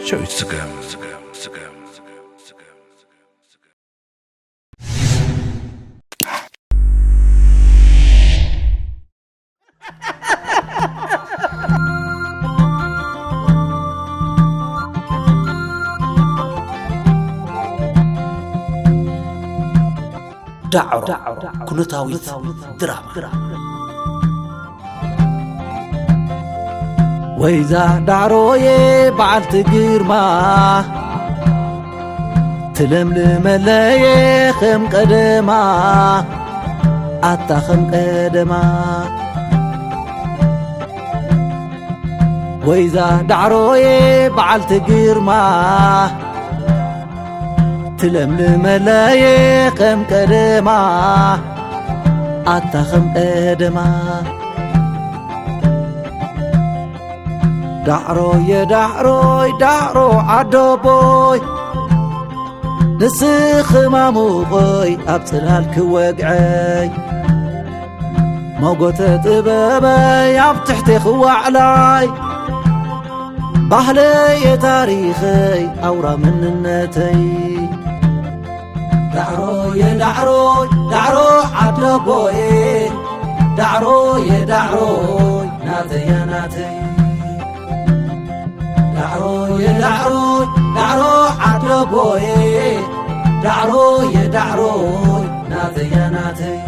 ጨዊት ስገም። ዳዕሮ ኩነታዊት ድራማ። ወይዛ ዳዕሮዬ በዓልቲ ግርማ፣ ትለምልመለየ ከም ቀደማ፣ ኣታ ከም ቀደማ። ወይዛ ዳዕሮዬ በዓልቲ ግርማ፣ ትለምልመለየ ከም ቀደማ፣ ኣታ ከም ቀደማ። ዳዕሮየ ዳዕሮይ ዳዕሮ ዓደቦይ፣ ንስኺ ማሙቐይ ኣብ ጽላል ክወግዐይ፣ መጎተ ጥበበይ ኣብ ትሕቴ ክዋዕላይ፣ ባህለየ ታሪኸይ ኣውራ መንነተይ። ዳዕሮየ ዳዕሮይ ዳዕሮ ዓደቦየ፣ ዳዕሮየ ዳዕሮይ ናተያ ናተይ። ዳዕሮየ ዳዕሮይ ዳዕሮ ዓደቦየ፣ ዳዕሮየ ዳዕሮይ ናተያ ናተይ።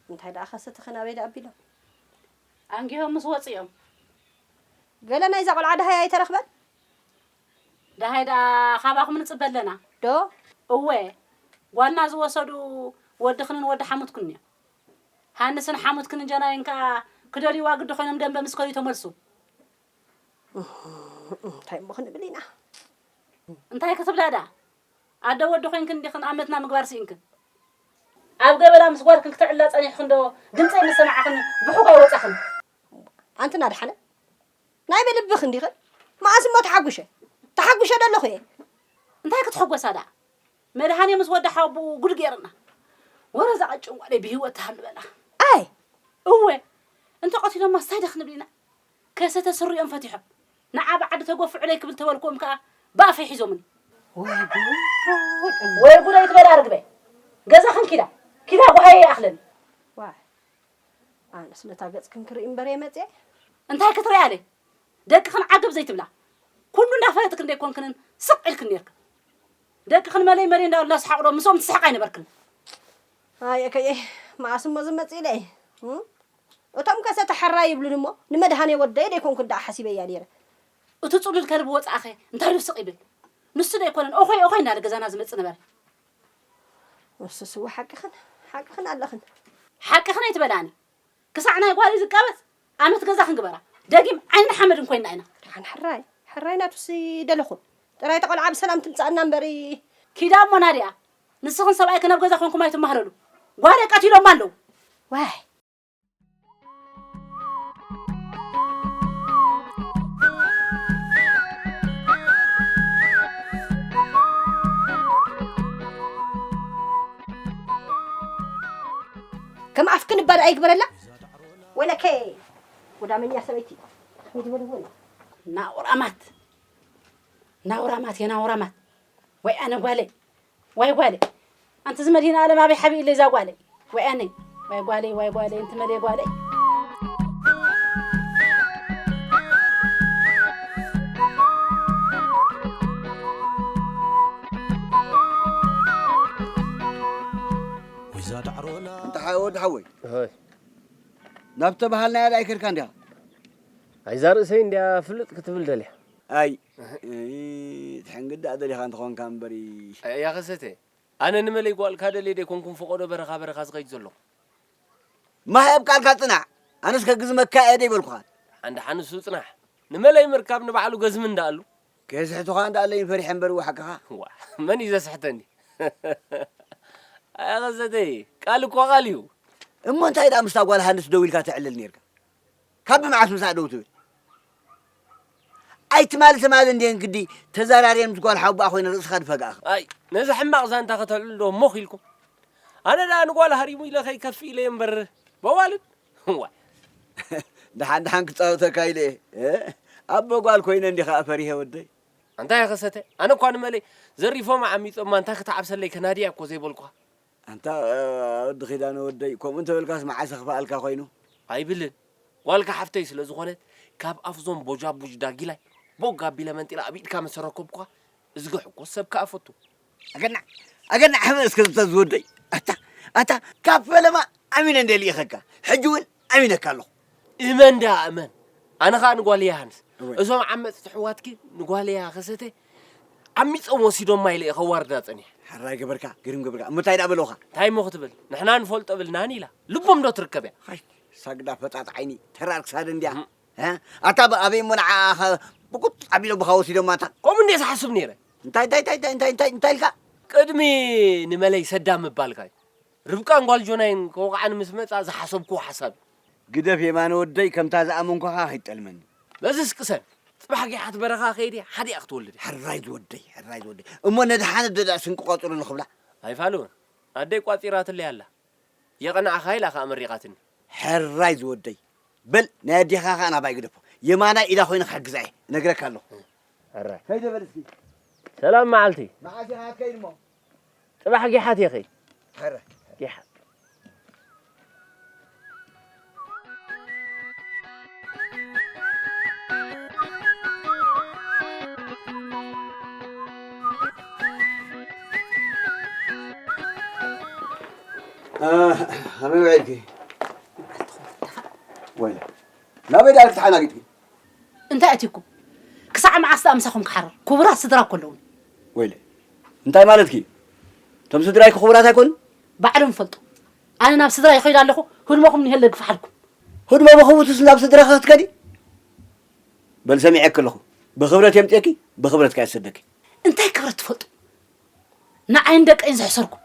እንታይ ደኣ ከሰተ ኸ ናበይ ደኣ ኣቢሎም? ኣንጊሆም ምስ ወፁ እዮም። ገለ ናይዛ ቆልዓ ደሃይ ኣይተረኽበን? ደሃይ ደኣ ካባኹም ንፅበ ኣለና። ዶ? እወ፣ ጓልና ዝወሰዱ ወድኽንን ወዲ ሓሙትክን እዮም። ሃንስን ሓሙትክንን ጀናይን ከኣ ክደልይዋ ግዲ ኮይኖም ደንበ ምስ ከዱ ተመልሱ። እንታይ እሞ ክንብል ኢና? እንታይ ክትብላ ደኣ? ኣደ ወዲ ኮይንክን እንዲኽን ኣመትና ምግባር ስኢንክን። ኣብ ገበላ ምስ ጓልክን ክትዕላ ጸኒሕክን ዶ ድምጸይ ምስ ሰማዕክን ብሑግ ኣይወጻኽን? ኣንቲ ናድሓነ ናይ ብልብኽ እንዲኽን መኣስ እሞ ተሓጉሸ ተሓጉሸ ደለኹ እየ። እንታይ ክትሕጎሳ ደኣ? መድሃኔ ምስ ወዲ ሓወቦኡ ጉድ ገይርና። ወረ እዛ ቀጭን ጓለይ ብህይወት ትሃሉ በላ። ኣይ እወ እንተ ቀቲሎማ ስታይ ደ ክንብል ኢና? ከሰተ ስሪኦም ፈቲሖም ንዓ ብዓዲ ተጎፍዑለይ ክብል ተበልክዎም ከኣ ብኣፈይ ሒዞምኒ። ወይ ጉድ! ወይ ጉድ ኣይትበላ ርግበ። ገዛኽን ኪዳ ኪዳ ጓሃየ ይኣኽለኒ። ዋይ ኣነስ ነታ ገጽክን ክርኢ እምበር እየ መጽየ። እንታይ ክትርኢ ኣለ? ደቅኽን ዓገብ ዘይትብላ። ኩሉ እንዳፈለጥክን ደይኮንክንን ስቕ ኢልክን ኔርክን። ደቅኽን መለይ መለይ እንዳበሉ እንዳሰሓቑ ዶ ምስኦም ትስሕቓ ኣይነበርክን? ኣየ ከየ መኣስ እሞ ዝመጽእ ኢለ እየ። እም? እቶም ከሰተ ሕራይ ይብሉኒ እሞ ንመድሃኔ ወደይ ደይኮንኩን ደኣ ሓሲበያ ነይረ። እቲ ጽሉል ከልቢ ወጻእኸ እንታይ ኢሉ ስቕ ይብል? ንሱ ደይኮነን ኦኾይ ኦኾይ እንዳለ ገዛና ዝመጽእ ነበረ። እሱስ እወ ሓቅኽን ሓቅኽን ኣለኽን። ሓቅኽን ኣይትበላኒ። ክሳዕ ናይ ጓለይ ዝቃበጽ ኣመት ገዛ ክንግበራ ደጊም ዓይንን ሓመድን ኮይንና ኢና። ደሓን ሕራይ ሕራይ ናቱሲ ደለኹን ጥራይ ተቆልዓ ብሰላም ትምጻእና እምበሪ። ኪዳ እሞ ናድያ ንስኽን ሰብኣይክን ኣብ ገዛ ኮንኩም ኣይትማህለሉ። ጓለይ ቀቲሎማ ኣለዉ። ዋይ ከም ኣፍክን እባ ደኣ ይግበረላ። ወለከ ጉዳመኛ ሰበይቲ ከመይ ዝበልዎ እዩ? ናውራማት ናውራማት የናውራማት ወይ ኣነ ጓለይ ዋይ ጓለይ ኣንቲ ዝመድሂን ኣለም ኣበይ ሓቢእለይ እዛ ጓለይ ዋይ ኣነይ ዋይ ጓለይ ዋይ ጓለይ እንቲ መለይ ጓለይ እንተ ሓወድ ሓወይ ሆይ ናብ ተባሃልናያ ደኣ ኣይከድካ እንዲኻ? ኣይዛ ርእሰይ እንድያ ፍልጥ ክትብል ደልያ። ኣይ ትሕንግዳእ ደሊኻ እንተኾንካ እምበሪ። ኣያ ከሰተ ኣነ ንመለይ ጓልካ ደልየ ደይኮንኩን ፈቐዶ በረኻ በረኻ ዝኸይድ ዘለኹ። ማህ ኣብ ቃልካ ጽናዕ። ኣነስ ከግዝመካ እየ ደይበልኩኻን። ሓንዳ ሓንሱ ጽናሕ። ንመለይ ምርካብ ንባዕሉ ገዝሚ እንዳኣሉ። ከየስሕቱኻ እንዳኣለይን ፈሪሐ እምበሪ ሓቅኻ። ዋ መን እዩ ዘስሕተኒ? ኣያ ከሰተይ ቃል እኮ ቃል እዩ። እሞ እንታይ ደኣ ምስታ ጓል ሃንስ ደው ኢልካ ተዕልል ኔርካ? ካብ መዓስ ምሳእ ደው ትብል? ኣይትማል ትማል እንድየን ግዲ ተዛራርየን ምስ ጓል ሓውቦኣ ኮይነ ርእስኻ ድፈጋእኻ። ኣይ ነዚ ሕማቕ ዛንታ ከተልዕሉ ዶ ሞኽ ኢልኩም? ኣነ ደኣ ንጓል ሃሪሙ ኢለ ከይከፍእ ኢለ እየ እምበር በዋልድ እዋ ደሓን ደሓን ክጻወተካ ኢለ እየ። እ? ኣቦ ጓል ኮይነ እንዲኻ ፈሪሀ ወደይ። ኣንታ የኸሰተ፣ ኣነ እኳ ንመለይ ዘሪፎም ዓሚጾማ እንታይ ክትዓብሰለይ ከናድያ እኮ ዘይበልኳ። ኣንታ፣ እ፣ ወዲ ኪዳነ ወደይ፣ ከምኡ እንተበልካስ መዓስ ክፍኣልካ ኮይኑ? ኣይብልን። ጓልካ ሓፍተይ ስለ ዝኾነት፣ ካብ ኣፍዞም ቦጃቡጅ ዳጊላይ፣ ቦግ ኣቢለ መንጢላ ኣብ ኢድካ መሰረከብኳ፣ እዝግሕ እኮ ሰብ ከኣ ፈቱ። ኣገናዕ፣ ኣገናዕ፣ ሕመ እስከ ዝብተ ዝወደይ። ኣታ፣ ኣታ፣ ካብ ፈለማ ኣሚነ እንደ ልኢኸካ፣ ሕጂ እውን ኣሚነካ ኣለኹ። እመን ደኣ እመን። ኣነ ኸኣ ንጓል እያ ሃንስ። እወ። እዞም ዓመጽቲ ኣሕዋትኪ ንጓል እያ ከሰተ ዓሚጾም ወሲዶማ ኢለ እየ ከዋርዳ ጸኒሐ። ሕራይ ገበርካ፣ ግርም ገበርካ። እሞ እንታይ ደኣ በለውኻ? እንታይ እሞ ክትብል? ንሕና ንፈልጦ ብልናን ኢላ። ልቦም ዶ ትርከብ እያ? ሃይ፣ ሳግዳ ፈጣጥ ዓይኒ፣ ተራር ክሳድ እንድያ። እም። እ? ኣታ ብ-፣ ኣበይ እሞ ንዓኻ ብቁጥ ኣቢሎም ብኻ ወሲዶማ ኣታ? ከምኡ እንድየ ዝሓስብ ነይረ። እንታይ፣ እንታይ፣ እንታይ ኢልካ? ቅድሚ ንመለይ ሰዳ ምባልካ እዩ። ርብቃን ጓል ጆናይን ከውቕዓኒ ምስ መጻ ዝሓሰብክዎ ሓሳብ እዩ። ግደፍ የማነ ወደይ፣ ከምታ ዝኣመንኩኻ ከይትጠልመኒ። በዝስ ቅሰን፣ ጽባሕ ጊሓት በረኻ ከይደ ሓዲኣ ክትወልድ እያ። ሕራይ ዝወደይ፣ ሕራይ ዝወደይ። እሞ ነድሓነት ዶ ደኣ ስንቂ ቋጽሩ ንኽብላ? ኣይፋልውን። ኣደይ ቋጺራትለይ ኣላ። የቐንዓኻ ኢላ ኸኣ መሪቓትኒ። ሕራይ ዝወደይ። በል ናይ ኣዴኻ ኸኣ ናባይ ግደፎ። የማናይ ኢዳ ኮይነ ክሕግዛ እየ። እነግረካ ኣለኹ። ሕራይ። ከይደ በል እስኪ። ሰላም መዓልቲ። መዓስ ኢኻ ክትከይድ እሞ? ጽባሕ ጊሓት እየ ኸይድ። ሕራይ። ጊሓት። እ፣ ከመይ ውዒልኪ? ወይለ፣ ናበይ ደኣ ክትሓናጊጥኪ? እንታይ ኣትዩኩም? ክሳዕ መዓስ ደኣ ምሳኹም ክሓርር? ክቡራት ስድራ እኮ ኣለዉኒ። ወይለ፣ እንታይ ማለትኪ? እቶም ስድራይኪ ክቡራት ኣይኮኑን? ባዕሎም ይፈልጡ። ኣነ ናብ ስድራ ይኸይድ ኣለኹ፣ ህድሞኹም ንሄል ደግፍሓልኩም። ህድሞ ብኽቡትስ ናብ ስድራኺ ክትከዲ? በል ሰሚዐኪ ኣለኹ። ብኽብረት የምፅየኪ፣ ብኽብረት ከኣ ይሰደኪ። እንታይ ክብረት ትፈልጡ? ንዓይን ደቀይን ዘሕሰርኩም።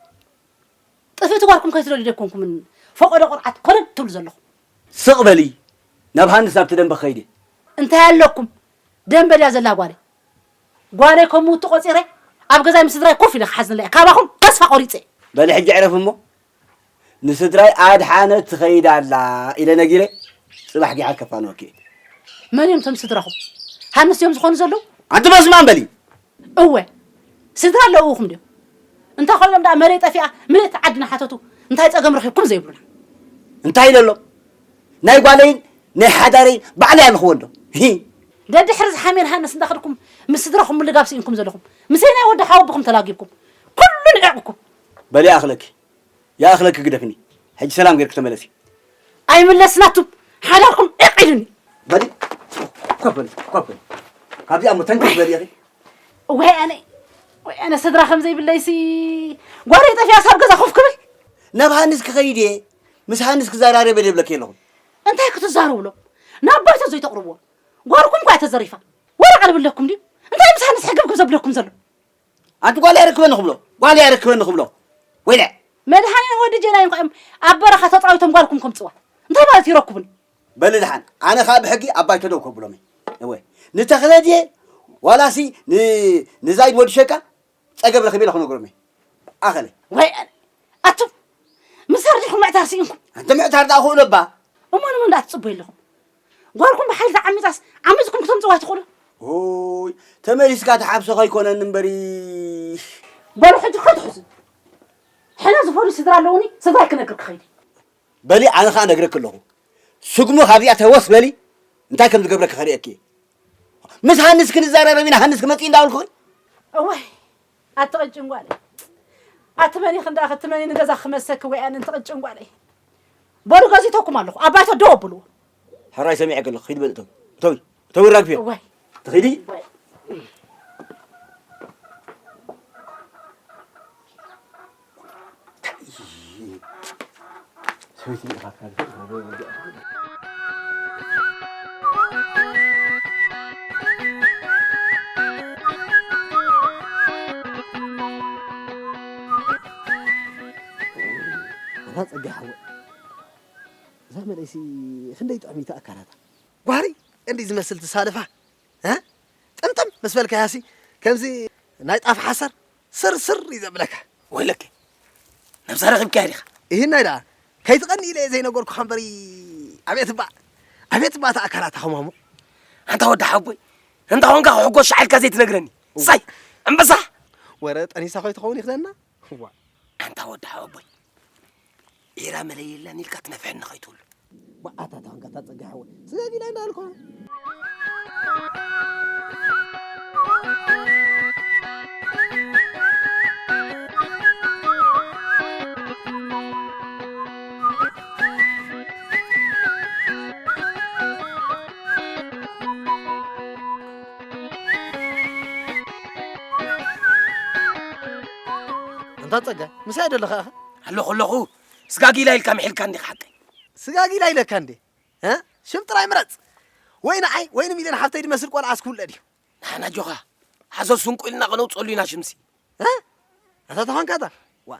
ጥፍእቲ ጓልኩም ከይትደልዩ ደኮንኩምን ፈቆዶ ቁርዓት ኮለል ትብሉ ዘለኹም። ስቕ በሊ፣ ናብ ሃንስ ናብቲ ደንበ ክኸይድ እየ። እንታይ ኣለኩም? ደንበ ድያ ዘላ ጓለይ? ጓለይ ከም ምውቲ ቆጺረ ኣብ ገዛይ ምስ ስድራይ ኮፍ ኢለ ክሓዝንላ እየ። ካባኹም ተስፋ ቆሪጸ እየ። በሊ ሕጂ ዕረፍ እሞ። ንስድራይ ኣድሓነት ትኸይድ ኣላ ኢለ ነጊረ፣ ጽባሕ ጊሓት ከፋንወኪ እየ። መን እዮም እቶም ስድራኹም? ሃንስ እዮም ዝኾኑ ዘለዉ? ኣንቲ በስማን በሊ። እወ፣ ስድራ ኣለውኹም ድዮም? እንተ ኾይኖም ደኣ መለይ ጠፊኣ ምልእቲ ዓዲ ናሓተቱ እንታይ ጸገም ረኺብኩም ዘይብሉና? እንታይ ኢለ ኣሎ? ናይ ጓለይን ናይ ሓዳረይን ባዕለይ ኣለኽዎ እንዶ። ሂ። ደድሕሪ ዝሓሜን ሃነስ እንዳኸድኩም ምስ ስድራኹም ምልጋብ ስኢንኩም ዘለኹም። ምስይ ናይ ወዲ ሓወቦኹም ተላጊብኩም። ኩሉ ንዒቕኩም። በሊ ይኣኽለኪ። ይኣኽለኪ ግደፍኒ። ሕጂ ሰላም ጌርኪ ተመለሲ። ኣይምለስን ኣቱም። ሓዳርኩም ዒቕ ኢሉኒ። በሊ፣ ኮፍ በሊ፣ ኮፍ በሊ። ካብዚኣ እሞ ተንክፍ በሊ ኢኺ። ወይ ኣነ፣ ወይ ኣነ ስድራ ከም ዘይብለይሲ ጓለይ ጠፊኣስ ኣብ ገዛ ኮፍ ክብል? ናብ ሃንስ ክኸይድ እየ፣ ምስ ሃንስ ክዘራረብ እየ ዝብለኪ ኣለኹ። እንታይ ክትዛረብሎም? ናብ ባይቶ ዘይተቕርብዎ? ጓልኩም እኳ እያ ተዘሪፋ። ወረቐ ልብለኩም ድዩ? እንታይ ምስ ሃንስ ሕግብግብ ዘብለኩም ዘሎ? ኣንቲ ጓል ኣይረክበኒ ክብሎ፣ ጓል ኣይረክበኒ ክብሎ። ወይለ። መድሃኒን ወዲ ጀናይን እኳ እዮም ኣብ በረኻ ተጻዊቶም ጓልኩም ከምጽዋ። እንታይ ማለት ይረክቡኒ? በሊ ደሓን፣ ኣነ ኸኣ ብሕጊ ኣብ ባይቶ ደው ከብሎም እየ። እወ፣ ንተኽለ ድየ ዋላሲ ን-፣ ንዛይድ ወዲ ሸቃ ጸገብ ረኺበ ኢለ ክነግሮም እየ። ኣኸለ። ወይ ኣነ፣ ኣቱም፣ ምሳር ዲኹም ምዕታር ስኢንኩም? ኣንተ ምዕታር ደኣ ክእሎ እባ። እሞ ንመን ደኣ ትጽበዩ ኣለኹም? ጓልኩም ብሓይሊ ተዓሚጻስ ዓሚጽኩም ክተምጽዋ ኣይትኽእሉ? ኦይ፣ ተመሊስካ ትሓብሶ ከይኮነኒ እምበሪ። በሉ ሕጂ ከትሕዙ። ሕነ ዝፈርዩ ስድራ ኣለዉኒ፣ ስድራይ ክነግር ክኸይድ። በሊ፣ ኣነ ኸኣ ነግረኪ ኣለኹ። ስጉሚ ካብዚኣ ተወስ በሊ፣ እንታይ ከም ዝገብረኪ ከርእየኪ እየ። ምስ ሃንስ ክንዘራረብ ኢና፣ ሃንስ ክመጽእ እንዳበልኩ። እዋይ፣ ኣቲ ቅጭን ጓለይ። ኣቲ መን ኢኺ እንዳ፣ ኣቲ መን ንገዛ ክመሰኪ ወይ ኣነ፣ ኣንቲ ቅጭን ጓለይ። በሉ፣ ገዚተኩም ኣለኹ። ኣብ ባይቶ ደው ኣብልዎ። ሕራይ ሰሚዐ ከለኹ፣ ኺዲ በል እተዊ። እተዊ፣ እተዊ ራግፍዮ። እዋይ። ትኺዲ? እዋይ። ሰበይቲ ኢኻ ካልእ። ኣታ ጸጋ ሓወ፣ እዛ መለይሲ ክንደይ ጥዕሚታ ኣካላታ። ጓሪ እንዲ ዝመስል ትሳልፋ፣ እ? ጥምጥም ምስ በልካያሲ ከምዚ ናይ ጣፍ ሓሰር ስር ስር እዩ ዘብለካ። ወይለከ፣ ነብሳ ረኺብካያ ዲኻ? ይህናይ ደኣ፣ ከይትቐኒ ኢለ እየ ዘይነገርኩኻ እምበሪ፣ ኣቤት እባ። ኣቤት ባታ ኣካላት ኣኸማሙ። ኣንታ ወዲ ሓቦይ፣ እንታ ኾንካ ክሕጎስ ሻዕልካ ዘይትነግረኒ? ሳይ፣ ኣንበሳ! ወረ ጠኒሳ ኾይ ትኸውን ይኽለና? ዋ። ኣንታ ወዲ ሓቦይ፣ ኢራ መለየላን ኢልካ ትነፍሐኒ ኸይትብሉ። ዋ፣ ኣታ ተኾንካ እታ ጸጋ ሓወይ። ስጋጊ ናይ እንዳልኳ። እንታ ጸጋ፣ ምሳይ ደለኻ ኢኻ? ኣለኹ ኣለኹ። ስጋጊላ ኢልካ ምሒልካ እንዲኻ ሓቀይ። ስጋጊላ ኢለካ እንዴ? እ? ሽም ጥራይ ምረጽ። ወይ ንዓይ ወይ ንሚልዮን ሓፍተይ ድመስል ቆልዓ እስክውለድ እዩ። ንሓና ጆኻ፣ ሓሶት ስንቁ ኢልና ከነውጽኣሉ ኢና ሽምሲ። እ? ኣታ ተኾንካ እታ? ዋ።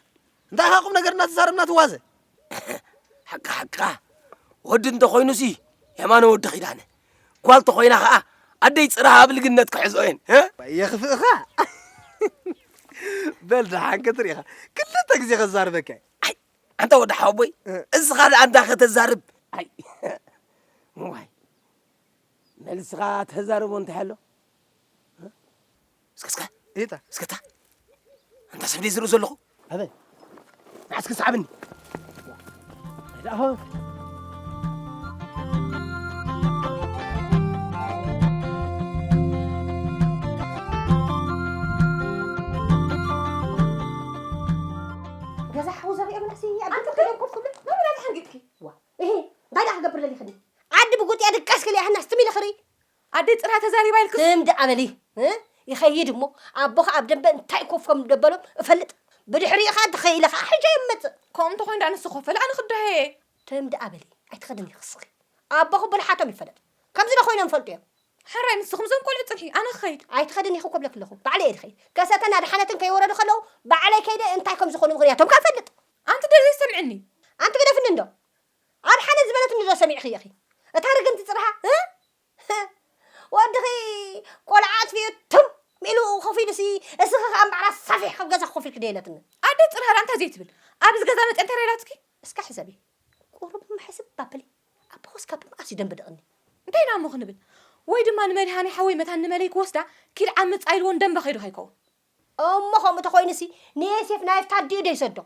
እንታይ ኢኻ ቁም ነገር እናተዛረብና ትዋዘ? ሓቃ ሓቃ። ወዲ እንተኾይኑሲ የማነ ወዲ ኪዳነ። ጓል ተኾይና ኸኣ ኣደይ ጽራህ ኣብ ልግነት ክሕዝኦ እየን። እ? የኽፍእኻ። በል ደሓን ክትርኢ ኢኻ። ክልተ ግዜ ከዛርበካ እየ። ኣይ፣ ኣንታ ወዲ ሓወቦይ፣ እ። እስኻ ደኣ ኣንታ ከተዛርብ። ኣይ፣ ዋይ፣ መልስኻ ተዛርቦ እንታይ ኣሎ? እ? እስከ፣ እስከ። እታ። እስከ እታ። ኣንታ ሰብ ድየ ዝርኢ ዘለኹ? ኣበይ? ንዓ እስከ ሰዓብኒ። ኣይ፣ ደኣ ሆ። ገዛ ሓው ዘርእዮ ምናሲ ኣንተ ኣንተ ከደም ኮፍ ክብል መብላ ድሓን ጌጥኪ። ዋ፣ እሄ፣ እንታይ ደኣ ክገብር ደሊኽኒ? ዓዲ ብጉጥያ ድቃስ ክልያ ህናስ ትም ኢለ ክርኢ። ኣደይ ጽራ ተዛሪባ ኢልክስ? ትም ደኣ በሊ፣ እ? ይኸይድ እሞ፣ ኣቦኻ ኣብ ደንበ እንታይ ኮፍ ከም ደበሎም እፈልጥ። ብድሕሪኡ ኸኣ እንተኸኢለ ኸኣ ሕጃ ይመጽእ። ከምኡ እንተኾይኑ ደኣ ንሱ ኮፈለ ኣነ ክዳሄ። ትም ደኣ በሊ፣ ኣይትኸድን ኢኺ እስኺ። ኣቦኹም ብልሓቶም ይፈለጥ። ከምዚ ዶ ኮይኖም ይፈልጡ እዮም? ሕራይ ንስኹም እዞም ቆልዑ ጽንሒ፣ ኣነ ክኸይድ። ኣይትኸድን ኢኺ እኮ ብለኪ ኣለኹ። ባዕለይ እየ ዝኸይድ። ከሰተን ኣድሓነትን ከይወረዱ ከለዉ፣ ባዕለይ ከይደ እንታይ ከም ዝኾኑ ምኽንያቶም ከ እፈልጥ። ኣንቲ ደኣ ዘይሰምዕኒ። ኣንቲ ግደፍኒ እንዶ። ኣድሓነት ዝበለትኒ ዶ ሰሚዕኺ ኢኺ? እታ ርግምቲ ጽርሃ፣ እ? ወድኺ ቆልዓ ኣጥፊኡ ትም ኢሉ ኮፍ ኢሉሲ፣ እስኺ ኸኣ እምበኣር ኣሳፊሕ ካብ ገዛ ኮፍ ኢልኪ ደየለትኒ። ኣደ ጽርሃ እንታይ ዘይትብል? ኣብዚ ገዛ መጸ እንታይ ኢላትኪ? እስካ ሕሰቢ። ቁሩብ እማ ሕስብ ኣበሊ። ኣቦ ክስካብ መኣስ እዩ ደንበ ደቕኒ? እንታይ ኢና እሞ ክንብል? ወይ ድማ ንመድሃኔ ሓወይ መታን ንመለይ ክወስዳ ኪድ ዓምጻ ኢልዎ ንደንበ ከይዱ ከይከውን? እሞ ከምኡ ተኾይኑሲ ንየሴፍ ናይፍታ ኣዲኡ ዶ ይሰዶ?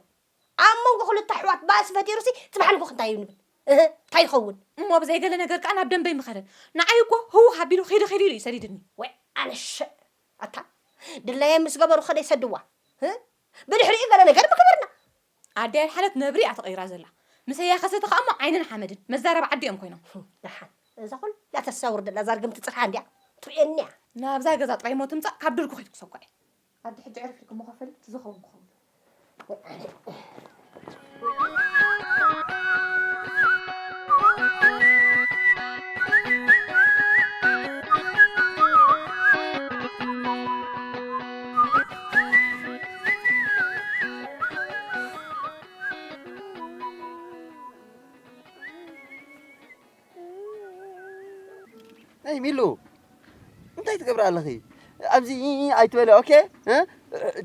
ኣብ መንጎ ክልተ ኣሕዋት ባእሲ ፈጢሩሲ ጽባሕ ንግሆ እንታይ እዩ ንብል? እህ፣ እንታይ ይኸውን? እሞ ብዘይ ገለ ነገር ከኣ ናብ ደንበ ይምኸደን። ንዓይ እኮ ህውኽ ኣቢሉ ኺዲ ኺዲ ኢሉ እዩ ሰዲድኒ። ወይ ኣነ ሸ-፣ ኣታ ድላየ ምስ ገበሩ ኸደ ይሰድዋ። እ? ብድሕሪኡ ገለ ነገር ምገበርና። ኣደይ ኣድሓነት ነብሪ እያ ተቐይራ ዘላ። ምስ እያ ከሰተ ኸኣ እሞ ዓይንን ሓመድን መዛረቢ ዓዲ እዮም ኮይኖም። ደሓን እዛ ኹላ ተሳውር ደላ እዛ ርግምቲ ጽርሓ እንድያ ትርእየኒ እያ። ናብዛ ገዛ ጥራይ እሞ ትምጻእ ካብ ድርጉ ከይትኩሰኳ እየ። ኣደ ሕጂ ዕርፍ ኢልኪ እሞ ከፈልጥ ዝኸውን ክኸውን። ኣይ ሚሉ፣ እንታይ ትገብሪ ኣለኺ? ኣብዚ ኢ፣ ኢ ኣይትበሊ፣ ኦኬ? እ?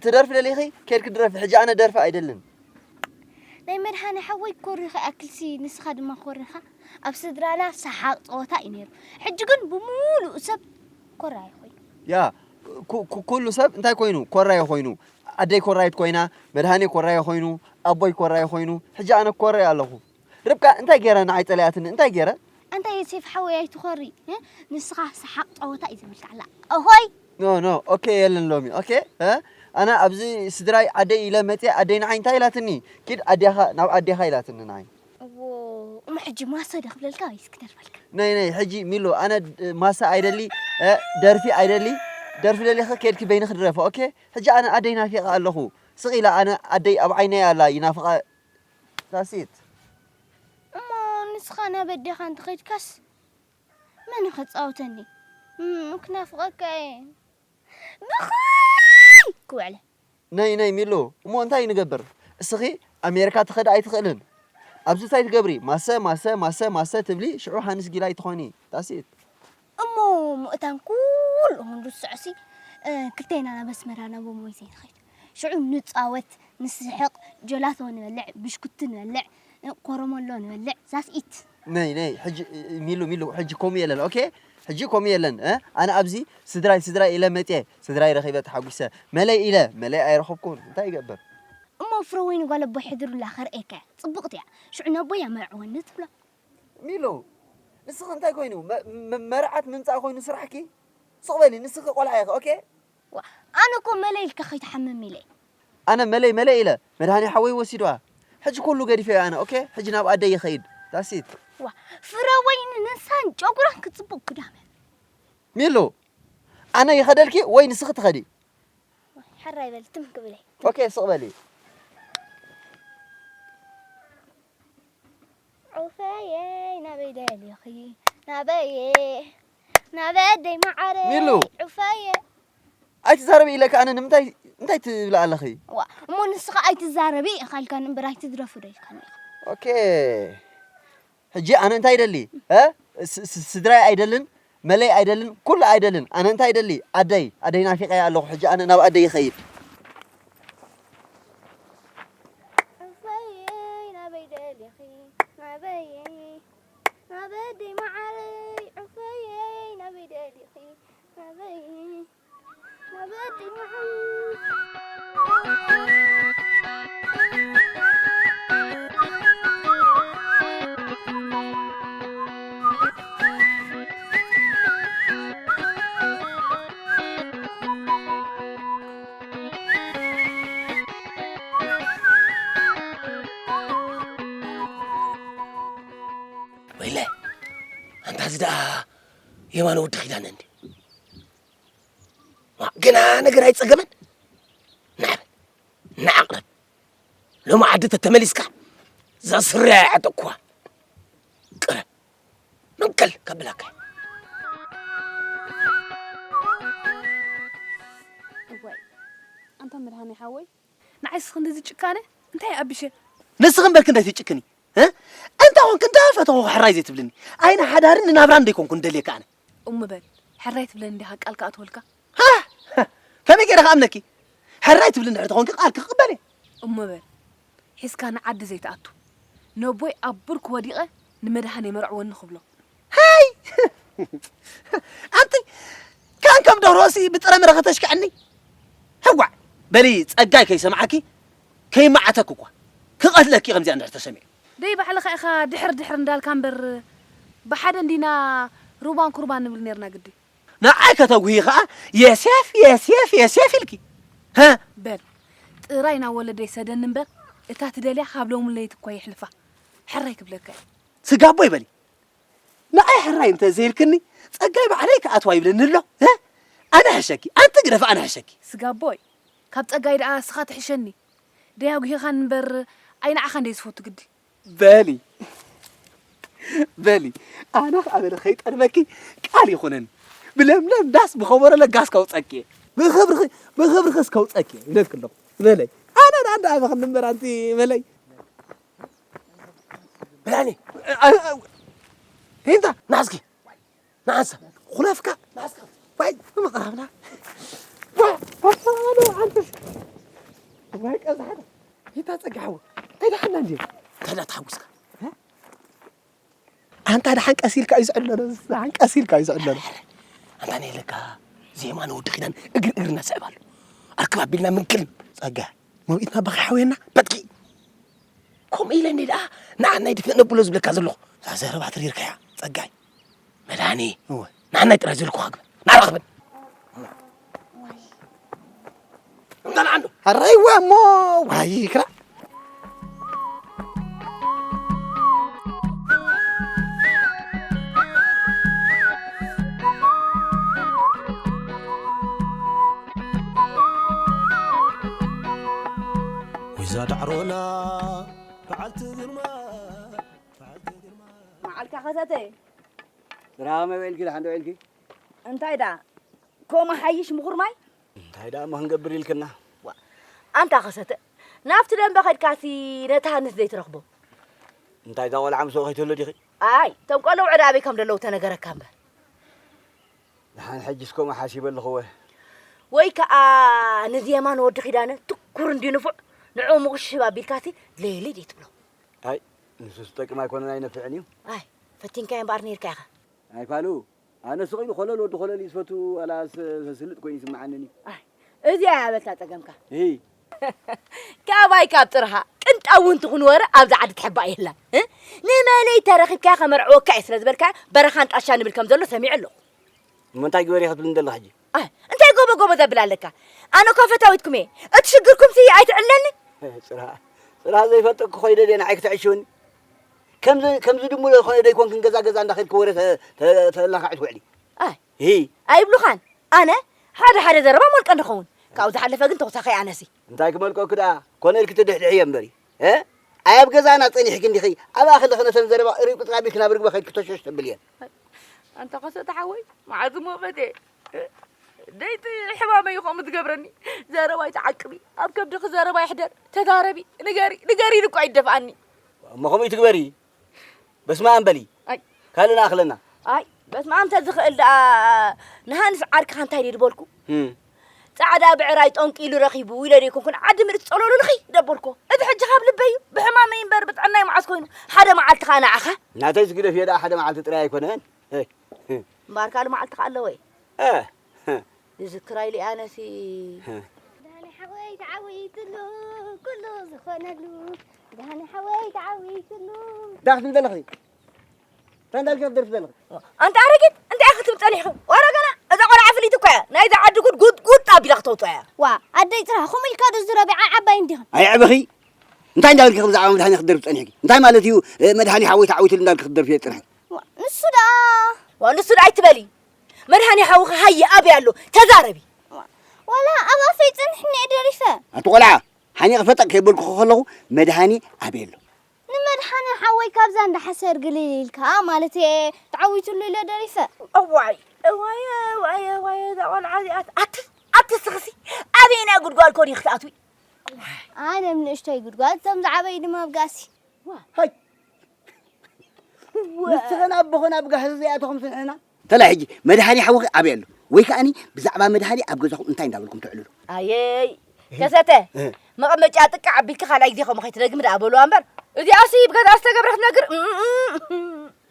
ትደርፊ ደሊኺ? ኬድኪ ድረፊ። ሕጂ ኣነ ደርፊ ኣይደልን። ናይ መድሃኔ ሓወይ ኮሪኺ ኣክልሲ ንስኻ ድማ ኮሪኻ። ኣብ ስድራና ሰሓቕ ጸወታ እዩ ነይሩ። ሕጂ ግን ብምሉኡ ሰብ ኮራይ ኮይኑ። ያ፣ ኩ-፣ ኩ-፣ ኩሉ ሰብ እንታይ ኮይኑ? ኮራይ ኮይኑ። ኣደይ ኮራይት ኮይና፣ መድሃኔ ኮራይ ኮይኑ፣ ኣቦይ ኮራይ ኮይኑ፣ ሕጂ ኣነ ኮራይ ኣለኹ። ርብቃ እንታይ ገይረ ንዓይ ጸሊኣትኒ? እንታይ ገይረ? ኣንታ ዮሴፍ ሓወይ ኣይትኾሪ፣ እ? ንስኻ ሰሓቕ ጸወታ እዩ ዝብልካ ኣላ። ኣሆይ! ኖ፣ ኖ፣ ኦኬ የለን ሎሚ፣ ኦኬ? እ? ኣነ ኣብዚ ስድራይ ዓደይ ኢለ መጽየ፣ ኣደይ ንዓይ እንታይ ኢላትኒ? ኪድ ኣዴኻ፣ ናብ ኣዴኻ ኢላትኒ ንዓይ። እዎ፣ እሞ ሕጂ ማሰ ዶ ክብለልካ ወይስ ክደርፈልካ? ነይ፣ ነይ፣ ሕጂ ሚሎ፣ ኣነ ድ-፣ ማሰ ኣይደሊ፣ እ፣ ደርፊ ኣይደሊ፣ ደርፊ ደሊኺ ኬድኪ በይንኺ ድረፊ፣ ኦኬ? ሕጂ ኣነ ኣደይ ናፊቐ ኣለኹ። ስቕ ኢላ ኣነ ኣደይ ኣብ ዓይነይ ኣላ ይናፍቓ። That's it። እሞ ንስኻ ናብ ኣዴኻ እንተኸይድካስ መን ክጻወተኒ? እም፣ ክናፍቐካ እየ። ብኸይ ክውዕለ። ነይ፣ ነይ ሚሉ፣ እሞ እንታይ ንገብር? እስኺ ኣሜሪካ ትኸዲ ኣይትኽእልን። ኣብዚ እንታይ ትገብሪ? ማሰ፣ ማሰ፣ ማሰ፣ ማሰ ትብሊ፣ ሽዑ ሃንስ ጊላይ ትኾኒ። That's it። እሞ ምእታን ኩሉ ክንርስዖሲ፣ እ፣ ክልቴና ናብ ኣስመራ ናብ እሞይ ዘይንኸይድ። ሽዑ ንጻወት፣ ንስሕቕ፣ ጀላቶ ንበልዕ፣ ብሽኩቲ ንበልዕ፣ እ፣ ኮረመሎ ንበልዕ። That's it። ነይ ነይ ሕጂ፣ ሚሉ ሚሉ፣ ሕጂ ከምኡ የለን። ኦኬ፣ ሕጂ ከምኡ የለን። ኣነ ኣብዚ ስድራይ ስድራይ ኢለ መፅየ፣ ስድራይ ረኺበ ተሓጒሰ። መለይ ኢለ መለይ ኣይረኸብኩን፣ እንታይ ይገብር? እሞ ፍረወይኒ ጓል ኣቦይ ሕድሩላ ከርእየካ እያ፣ ጽብቕቲ እያ። ሽዑ ነቦይ ኣመርዕወኒ ትብሎ። ሚሉ፣ ንስኺ እንታይ ኮይኑ መርዓት ምምፃእ ኮይኑ ስራሕኪ? ስቕ በሊ፣ ንስኺ ቆልዓ ኢኺ። ኦኬ። ኣነ እኮ መለይ ኢልካ ከይትሓምም ኢለ። ኣነ መለይ መለይ ኢለ መድሃኒ ሓወይ ወሲድዋ። ሕጂ ኩሉ ገዲፈዮ ኣነ። ኦኬ፣ ሕጂ ናብ ኣደይ ይኸይድ። ዳሲት። ዋ፣ ፍረወይኒ ንሳን ጨጉራን ክጽብቕ ክዳመ። ሚሉ፣ ኣነ ይኸደልኪ ወይ ንስኺ ትኸዲ? ሓራይ በል ትም ክብለይ። ኦኬ፣ ስቕ በሊ። ዑፈየይ ናበይ ደሊኺ ናበየ ናበይ ኣደይ መዓረይ ሚሉ። ዑፈየ ኣይትዛረቢ ኢለካ ኣነ ንምንታይ እንታይ ትብላ ኣለኺ? ዋ እሞ ንስኻ ኣይትዛረቢ ኢኻ ኢልካኒ እምበር ኣይትድረፉ ዶ ኢልካኒ ኢኻ። ኦኬ፣ ሕጂ ኣነ እንታይ ይደሊ? እ? ስ- ስ- ስድራይ ኣይደልን፣ መለይ ኣይደልን፣ ኩሉ ኣይደልን። ኣነ እንታይ ይደሊ? ኣደይ ኣደይ ናፊቀያ ኣለኹ። ሕጂ ኣነ ናብ ኣደይ ይኸይድ። ዑፈየይ ናበይ ደሊኺ ናበየይ ናበይ ኣደይ መዓረይ ዑፈየይ ናበይ ደሊኺ ናበይ ናበይ ኣደይ መዓረይ ወይለ ኣንታ እዚ ደኣ የማነ ወዲ ኪዳነ እንዲ ገና ነገር ኣይጸገመን። ናዕበ ናዕቕረብ ሎሚ ዓዲ ተተመሊስካ እዛ ስርያ ይዓጠቅኩዋ። ቅረብ መንቀል ከብላካ። እዋይ ኣንታ መድሃኒ ሓወይ ንዓይስ ክንድዚ ጭካነ እንታይ ኣብሸ ንስኺ እምበር ክንደይ ትጭክኒ እ? እንተ ኾንክ እንተ ፈተኹ ሕራይ ዘይትብልኒ ኣይነ ሓዳርን ንናብራን ደይኮንኩ ንደልየካ ኣነ እሞ በል ሕራይ ትብለኒ እንዲኻ ቃል ክኣትወልካ ሃ! ከመይ ገይረ ክኣምነኪ ሕራይ ትብልኒ ድሕሪ ተኾንኪ ቃልኪ ክቕበል እየ እሞ በል ሒዝካ ንዓዲ ዘይትኣቱ ነቦይ ኣብ ብርኩ ወዲቐ ንመድሃን የመርዕወኒ ክብሎ ሃይ ኣንቲ ካን ከም ደርሆሲ ብጥረ ምረ ከተሽክዐኒ ህዋዕ በሊ ጸጋይ ከይሰምዓኪ ከይመዓተኪ እኳ ክቐትለኪ ከምዚኣ እንድሕር ተሰሚዑ ደይ ባዕልኻ ኢኻ ድሕር ድሕር እንዳልካ እምበር ብሓደ እንዲና ሩባን ኩርባን ንብል ነርና ግዲ ንዓይ ከተጉሂ ኸኣ የሴፍ የሴፍ የሴፍ ኢልኪ ሀ በል ጥራይ ናብ ወለደይ ሰደኒ እምበር እታ ትደልያ ካብ ሎሚ ለይቲ እኳ የሕልፋ ሕራይ ክብለካ እየ ስጋቦ ይበሊ ንዓይ ሕራይ እንተ ዘይልክኒ ጸጋይ ባዕለይ ክኣትዋ ይብለኒ ኣሎ ሀ ኣነ ሕሸኪ ኣንቲ ግደፍ ኣነ ሕሸኪ ስጋቦይ ካብ ጸጋይ ደኣ እስኻ ትሕሸኒ ደይ ኣጉሂኻኒ እምበር ኣይ ንዓኻ እንደ ዝፈቱ ግዲ በሊ በሊ ኣነ ኸዓ በለ ከይጠልመኪ ቃል ይኹነኒ ብለምለም ዳስ ብኸበሮ ለጋስ ከውፀኪ እየ ብኽብርኺ ብኽብርኺ እስከውፀኪ እየ ኢለልኪ ኣለኹ በለይ ኣነ ንኣንድ ኣበኽኒ እምበር ኣንቲ በለይ በላኒ ሂንታ ናስኪ ንዓንሳ ኹለፍካ ንዓስካ ዋይ ምቕራብና ዋይ ኣሳሎ ዓንተሽ ዋይ ቀዝሓት ይታ ጸጋሕዎ እንታይ ደሓና እንዲ እንታይ ዳ ተሓጉስካ ኣንታ ደሓን ቀሲልካ እዩ ዝዕለሎ ደሓን ቀሲልካ እዩ ዝዕለሎ ኣንታ ናይ ለካ ዜማ ንወዲ ኪዳን እግር እግርና ስዕብ ኣሎ ኣርክብ ኣቢልና ምንክል ጸጋ መውኢትና በኺ ሓውየና በጥቂ ከምኡ ኢለ እንዲ ደኣ ንዓናይ ድፍእ ነብሎ ዝብለካ ዘለኹ እዛ ዘረባ ተሪርካያ ጸጋይ መድሃኒ እወ ንዓናይ ጥራይ ዝልኩኻ ግበር ናረኽበን እንተ ንዓንዶ ሕራይዋ እሞ ዋይ ክራ ወይዛ ዳዕሮና በዓልቲ ግርማ በዓልቲ ግርማ መዓልካ ኸሰተ ስራኸ መይ ውዒልኪ ደሓን ዶ ውዒልኪ እንታይ ደኣ ከምኡ ሓይሽ ምኹር ማይ እንታይ ደኣ እሞ ክንገብር ኢልክና ኣንታ ኸሰተ ናብቲ ደንበ ኸድካሲ ነቲ ሃንስ ዘይትረኽቦ እንታይ እዛ ቆልዓ ምስኡ ከይትህሉ ዲኺ ኣይ እቶም ቆልዑ ዕዳ ኣበይ ከም ዘለዉ ተነገረካ እምበር ደሓን ሕጂስ ከምኡ ሓሲበ ኣለኹ እወ ወይ ከኣ ንዜማ ንወዲ ኺዳነ ትኩር እንድዩ ንፉዕ ንዕኡ ምቕሽሽብ ኣቢልካሲ ለየለይ ዘይትብሎ ኣይ ንሱስ ዝጠቅም ኣይኮነን ኣይነፍዕን እዩ ኣይ ፈቲንካዮ እምበኣር ነይርካ ኢኻ። ኣይፋሉ፣ ኣነ ስቕ ኢሉ ኮለል ወዲ ኮለል እዩ ዝፈቱ፣ ዋላ ስ-፣ ስልጥ ኮይኑ ይስምዓኒ። ኣይ፣ እዚኣ እያ በልታ ጸገምካ። እይ፣ ካባይ ካብ ጥርሃ ቅንጣብ እውን ትኹን ወረ ኣብዚ ዓዲ ትሕባእ የላን። እ? ንመለይ ተረኺብካያ ከመርዕወካ እየ ስለ ዝበልካያ በረኻን ጣሻ ንብል ከም ዘሎ ሰሚዐ ኣለኹ። እሞ እንታይ ግበሪ ክትብልኒ ዘለኻ ሕጂ? ኣይ፣ እንታይ ጎቦ ጎቦ ዘብል ኣለካ? ኣነ እኳ ፈታዊትኩም እየ። እቲ ሽግርኩም ሲ ኣይትዕለኒ። ጽርሃ፣ ጽርሃ ዘይፈልጠኪ ኮይነ ድየ ንዓይ ክትዕሽውኒ? ከምዚ፣ ከምዚ ድሙ ዘይኮነ ደይኮንክን ገዛ ገዛ እንዳኸድኪ ወረ ተ-፣ ተ-፣ ተላኽዒ ትውዕሊ። ኣይ፣ ሂ። ኣይብሉኻን። ኣነ ሓደ ሓደ ዘረባ ሞልቀ ንኸውን። ካብኡ ዝሓለፈ ግን ተወሳኺ ኣነሲ። እንታይ ክመልቀኪ ደኣ? ኮነ ኢልኪ ትድሕድሕየ እምበሪ። እ? ኣይ ኣብ ገዛና ጸኒሕኪ እንዲኺ፣ ኣብ ኣኽሊ ክነተን ዘረባ ርብጥራቢክ ናብ ርግበ ከይድኪ ተሸሽ ተብልየን። ኣንታ ከሰተ ሓወይ፣ መዓዝ እሞ ፈትየ። ደይቲ ሕማመይ እዩ ከምኡ ዝገብረኒ። ዘረባ ይትዓቅቢ፣ ኣብ ከብድኺ ዘረባ ይሕደር። ተዛረቢ፣ ንገሪ፣ ንገሪ ኢሉ እኮ ኣይደፍኣኒ። እሞ ከምኡ ትግበሪ። በስመኣም በሊ። ኣይ። ካልእ ንኣኽለና። ኣይ በስመኣም ተዝኽእል ደኣ ንሃንስ ዓርክኻ እንታይ ድዩ ዝበልኩ? ህም። ጻዕዳ ብዕራይ ጠንቂሉ ረኺቡ ኢለ ዶ ኣይኮንኩን ዓዲ ምድሪ ትጸለሉ ልኺ ደበልኮ። እዚ ሕጂ ካብ ልበይ እዩ። ብሕማመይ እምበር ብጥዕናይ መዓስ ኮይኑ። ሓደ መዓልቲ ኸኣ ንዓኻ። ናተይስ ግደፍዮ ደኣ ሓደ መዓልቲ ጥራይ ኣይኮነን። እምበኣር ካልእ መዓልቲ ኸኣ ኣለወ። እ፣ እ። ዝዝክራ ኢለ ኣነሲ። መድሃኔ ሓወይ ተዓዊትሉ ኩሉ ዝኾነሉ። መድሃኔ ሓወይ ተዓዊትሉ። እንታይ ክትብል ዘለኺ? እንታይ እንዳልኪ ክትደርፊ ዘለኺ? ኣንታ ኣረጊት እንታይ ኢኺ ክትብል ጸኒሕኺ? ዋላ ገና እዛ ቆልዓ ፍልይቲ እኮ እያ። ናይዛ ዓዲ ጉድ ጉድ ጉድ ኣቢላ ክተውፅኣ እያ። ዋ ኣደይ ፅራ ከምኡ ኢልካ ዶ ዝረቢዓ ዓባይ እንዲኻ? ኣየዕበኺ። እንታይ እንዳበልኪ ብዛዕባ መድሃኔ ክትደርፊ ጸኒሕኪ? እንታይ ማለት እዩ? መድሃኔ ሓወይ ተዓዊትሉ እንዳበልኪ ክትደርፊ ጸኒሕኪ? ንሱ ደኣ ዋ ንሱ ደኣ ኣይትበሊ። መድሃኔ ሓውኺ ሃየ ኣበይ ኣሎ? ተዛረቢ። ዋላ ኣብ ኣፈይ ጸኒሕኒ እየ ደሪፈ። ኣቲ ቆልዓ ሓኒቐ ፈጠጥ ከይበልኩኺ ከለኹ መድሃኔ ኣበይ ኣሎ? ንመድሓኒ ሓወይ ካብዛ እንዳ ሓሰር ግልል ኢልካ ማለት እየ ተዓዊትሉ ኢለ ደሪፈ። እዋይ እዋይ እዋይ እዋይ እዛ ቆልዓ እዚኣ ኣቲ ኣቲ ስኽሲ ኣበየናይ ጉድጓድ ኮን ክትኣትዊ? ኣነ ኣብ ንእሽተይ ጉድጓድ እቶም ዝዓበዩ ድማ ኣብ ጋሲ። ሃይ ንስኽን ኣቦኽን ኣብ ጋህዚ ዘይኣተኹም ስንሕና ተላ ሕጂ መድሃኒ ሓውኺ ኣበይ ኣሎ ወይ ከኣኒ ብዛዕባ መድሃኒ ኣብ ገዛኹም እንታይ እንዳበልኩም ትዕልሉ ኣየይ ከሰተ መቐመጫ ጥቃ ኣቢልካ ካልኣይ ግዜ ከምኡ ከይትደግሚ ደኣ በልዋ እምበር እዚኣሲ ብገዛ ዝተገብረ ክትነግር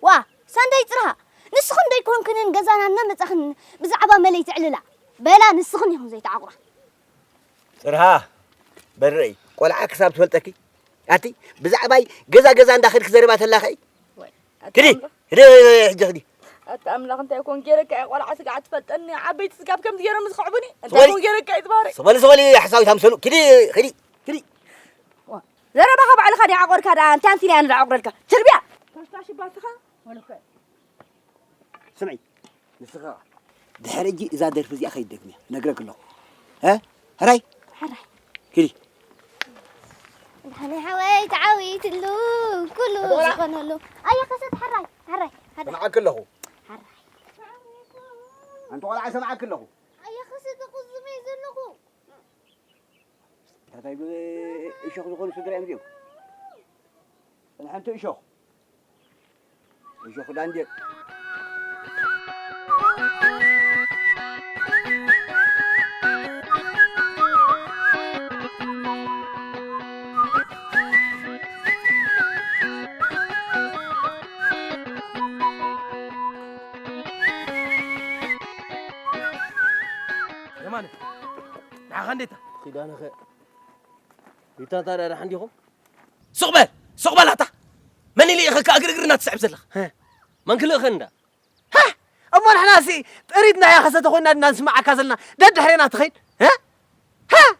ዋ ሳንዳይ ፅርሃ ንስኽን ዶ ኣይኮንክንን ገዛና እናመፃኽን ብዛዕባ መለይ ትዕልላ በላ ንስኽን ኢኹን ዘይተዓቑራ ፅርሃ በርረይ ቆልዓ ክሳብ ትፈልጠኪ ኣቲ ብዛዕባይ ገዛ ገዛ እንዳኸድኪ ዘረባ ተላኸይ ክዲ ክዲ ሕጂ ክዲ ኣቲ ኣምላኽ እንታይ ኮን ገይረካ እየ ቆልዓ ስጋ ትፈልጠኒ ዓበይቲ ስጋብ ከምዚ ገይሮም ዝኽዕቡኒ እንታይ ኮን ገይረካ እዩ ዝበሃረ ስበሊ ስበሊ ሓሳዊት ኣምሰሉ ክዲ ክዲ ክዲ ዘረባኻ ባዕልኻ ዲዓቆርካ ደኣ እንታይ ኣንቲና እያ ንዳዓቁረልካ ትርቢያ ተስፋ ሽባትኻ ወለኮ ስምዒ ንስኻ ድሕሪ ሕጂ እዛ ደርፊ እዚኣ ከይትደግምያ ነግረክ ኣለኹ እ ሕራይ ሕራይ ኪዲ መድሓኒ ሓወይ ተዓዊትሉ ኩሉ ዝኾነሉ ኣየ ከሰት ሕራይ ሕራይ ሕራይ ሰምዓክ ኣለኹ ሕራይ ኣንቲ ቆልዓ ሰምዓክ ኣለኹ ኣየ ከሰት ቁዝመይ ዘለኹ ታታይ እሾኽ ዝኾኑ ስድራ እዮም እዚኦም ሓንቲ እሾኽ እሾኽ ዳንዴር የማነ ንዓኻ እንዴታ ኪዳነኸ ሪታ እንታይ ደኣ ደሓን ዲኹም? ሱቕ በል ሱቕ በል ኣታ መን ኢሉ ኢኸ ከኣ ግርግር እናትስዕብ ዘለኻ መን ክልእኸኒ ደኣ እሞ ንሕናሲ ጥሪትና እያ ከሰተ ኮይና ድና ንስምዓካ ዘለና ደድሕሬና ትኸይድ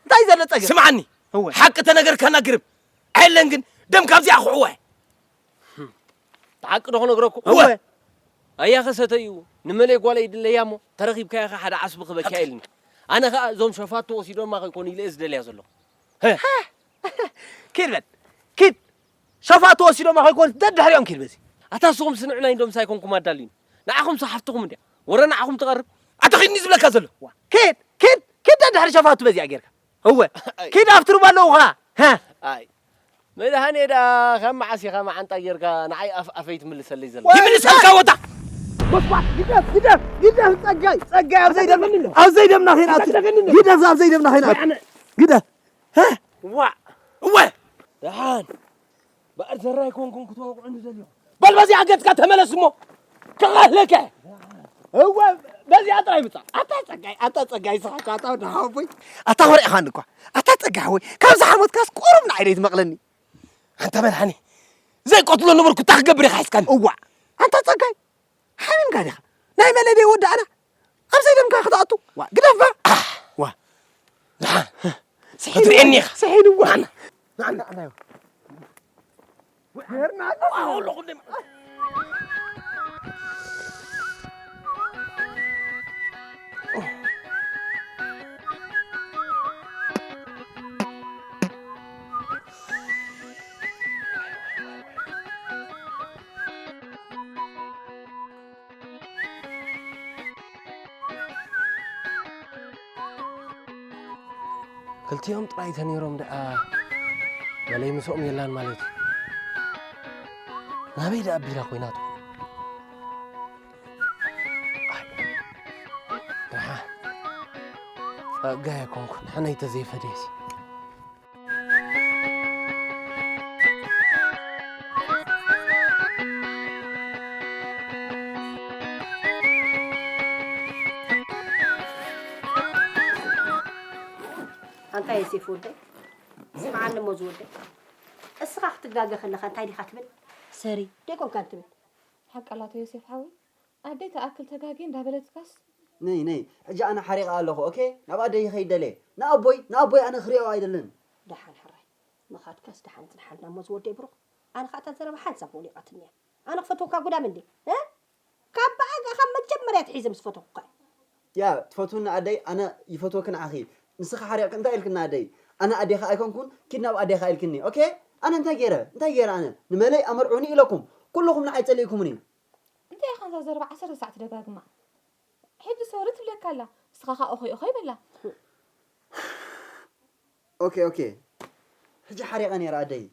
እንታይ ዘሎ ጸገም ስምዓኒ እወ ሓቂ ተነገርካና ግርም ኣየለን ግን ደም ካብዚኣ ክሕዋ እየ ሓቂ ዶ ክነግረኩም እወ ኣያ ከሰተ እዩ ንመለይ ጓለይ ድለያ እሞ ተረኺብካያ ኸ ሓደ ዓስቢ ክበኪያ ኢልኒ ኣነ ኸኣ እዞም ሸፋቱ ወሲዶማ ከይኮኑ ኢለ እየ ዝደልያ ዘለኹ ኪድ በል ኪድ ሸፋቱ ወሲዶማ ከይኮኑ ደድሕሪኦም ኪድ በዚ ኣታ ንስኹም ስንዑ ናይ እንዶምስ ኣይኮንኩም ኣዳልዩኒ ንዓኹም ሲ ሓፍትኹም እንድያ ወረ ንዓኹም ትቐርብ ኣታ ኺድኒ ዝብለካ ዘሎ ኪድ ኪድ ኪድ ደድሕሪ ሸፋቱ በዚኣ ጌርካ እወ ኪድ ኣብቲ ሩባ ኣለዉ ኸዓ ኣይ መድሃኔ ደኣ ካብ መዓስ ኢኻ መዓንጣ ጌርካ ንዓይ ኣፍ ኣፈይ ትምልሰለይ ዘላ ይምልሰልካ ወታ ጎስጓስ ግደፍ ግደፍ ግደፍ ጸጋይ ጸጋይ ኣብ ዘይደም ኣብ ዘይደምና ከይንኣቱ ግደፍ ኣብ ዘይደምና ከይንኣቱ ግደፍ ዋ እወ ደሓን በኣር ዘራይ ኮንኩም ክትወቕዑኒ ዘልኹም በል በዚኣ ገጽካ ተመለስ እሞ ክቐትለካ እየ። እወ፣ በዚኣ ጥራይ ምጻእ። ኣታ ጸጋይ፣ ኣታ ጸጋይ፣ ስኻ እኳ ኣታ ወዲ ሓወቦይ። ኣታ ወርዕኻኒ እኳ። ኣታ ጸጋይ ሓወይ፣ ካብዛ ሓሞትካስ ቁሩብ ንዓይ ደይትመቕለኒ። ኣንታ መድሓኒ፣ ዘይቀትሎ ነበርኩ፣ እንታይ ክገብር ኢኻ ሒዝካኒ? እዋ፣ ኣንታ ጸጋይ፣ ሓሚምካ ዲኻ? ናይ መለደይ ወዲ ኣና ኣብ ዘይደምካ ክትኣቱ? ዋ፣ ግደፍ ባ። ዋ። ንዓ፣ ክትርእየኒ ኢኻ። ስሒንዎ። ንዓ፣ ንዓ፣ ንዓ፣ ንዓ። ክልቲኦም ጥራይ ተነይሮም ደኣ መለይ ምስኦም የላን ማለት እዩ። ናበይ ደኣ ኣቢላ ኮይና ትኾን? ኣይ፣ ደሓ ጸጋ ኣይኮንኩን፣ ሕነይ ተዘይፈድየሲ። ኣንታ ዮሴፍ ወደይ፣ ስምዓኒ እሞ ዝወደይ፣ እስኻ ክትጋገ ከለኻ እንታይ ዲኻ ትብል? ሰሪ ደይኮንካን ትብል? ሓቂ ኣላቶ ዮሴፍ ሓወይ፣ ኣደይ ትኣክል ተጋግየ እንዳበለትካስ? ነይ፣ ነይ፣ ሕጂ ኣነ ሓሪቐ ኣለኹ፣ ኦኬ? ናብ ኣደይ ይኸይድ ደልየ። ንኣቦይ፣ ንኣቦይ ኣነ ክሪኦ ኣይደልን። ደሓን ሕራይ፣ ምኻድካስ ደሓን ጽንሓልና እሞ ዝወደይ ብሩኽ። ኣነ ኸኣ እታ ዘረባ ሓንሳብ ሞሊቓትኒ እያ። ኣነ ክፈትወካ ጉዳም እንዴ? እ? ካብ ብኣጋ ካብ መጀመርያ ትሒዘ ምስ ፈተኹካ እየ። ያ፣ ትፈትውኒ ኣደይ፣ ኣነ ይፈትወኪ ንዓኺ። ንስኺ ሓሪቕኪ እንታይ ኢልክኒ ኣደይ? ኣነ ኣዴኻ ኣይኮንኩን፣ ኪድ ናብ ኣዴኻ ኢልክኒ። ኦኬ? ኣነ እንታይ ገይረ? እንታይ ገይረ ኣነ? ንመለይ ኣመርዑኒ ኢለኩም። ኩልኹም ንዓይ ጸሊእኩምኒ። እንታይ ኢኻ እዛ ዘረባ ዓሰርተ ሰዓት ደጋግማ? ሕጂ ሶሪ ትብለካ ኣላ። ንስኻ ኸኣ ኦኸይ ኦኸይ በላ። ኦኬ፣ ኦኬ። ሕጂ ሓሪቐ ነይረ ኣደይ።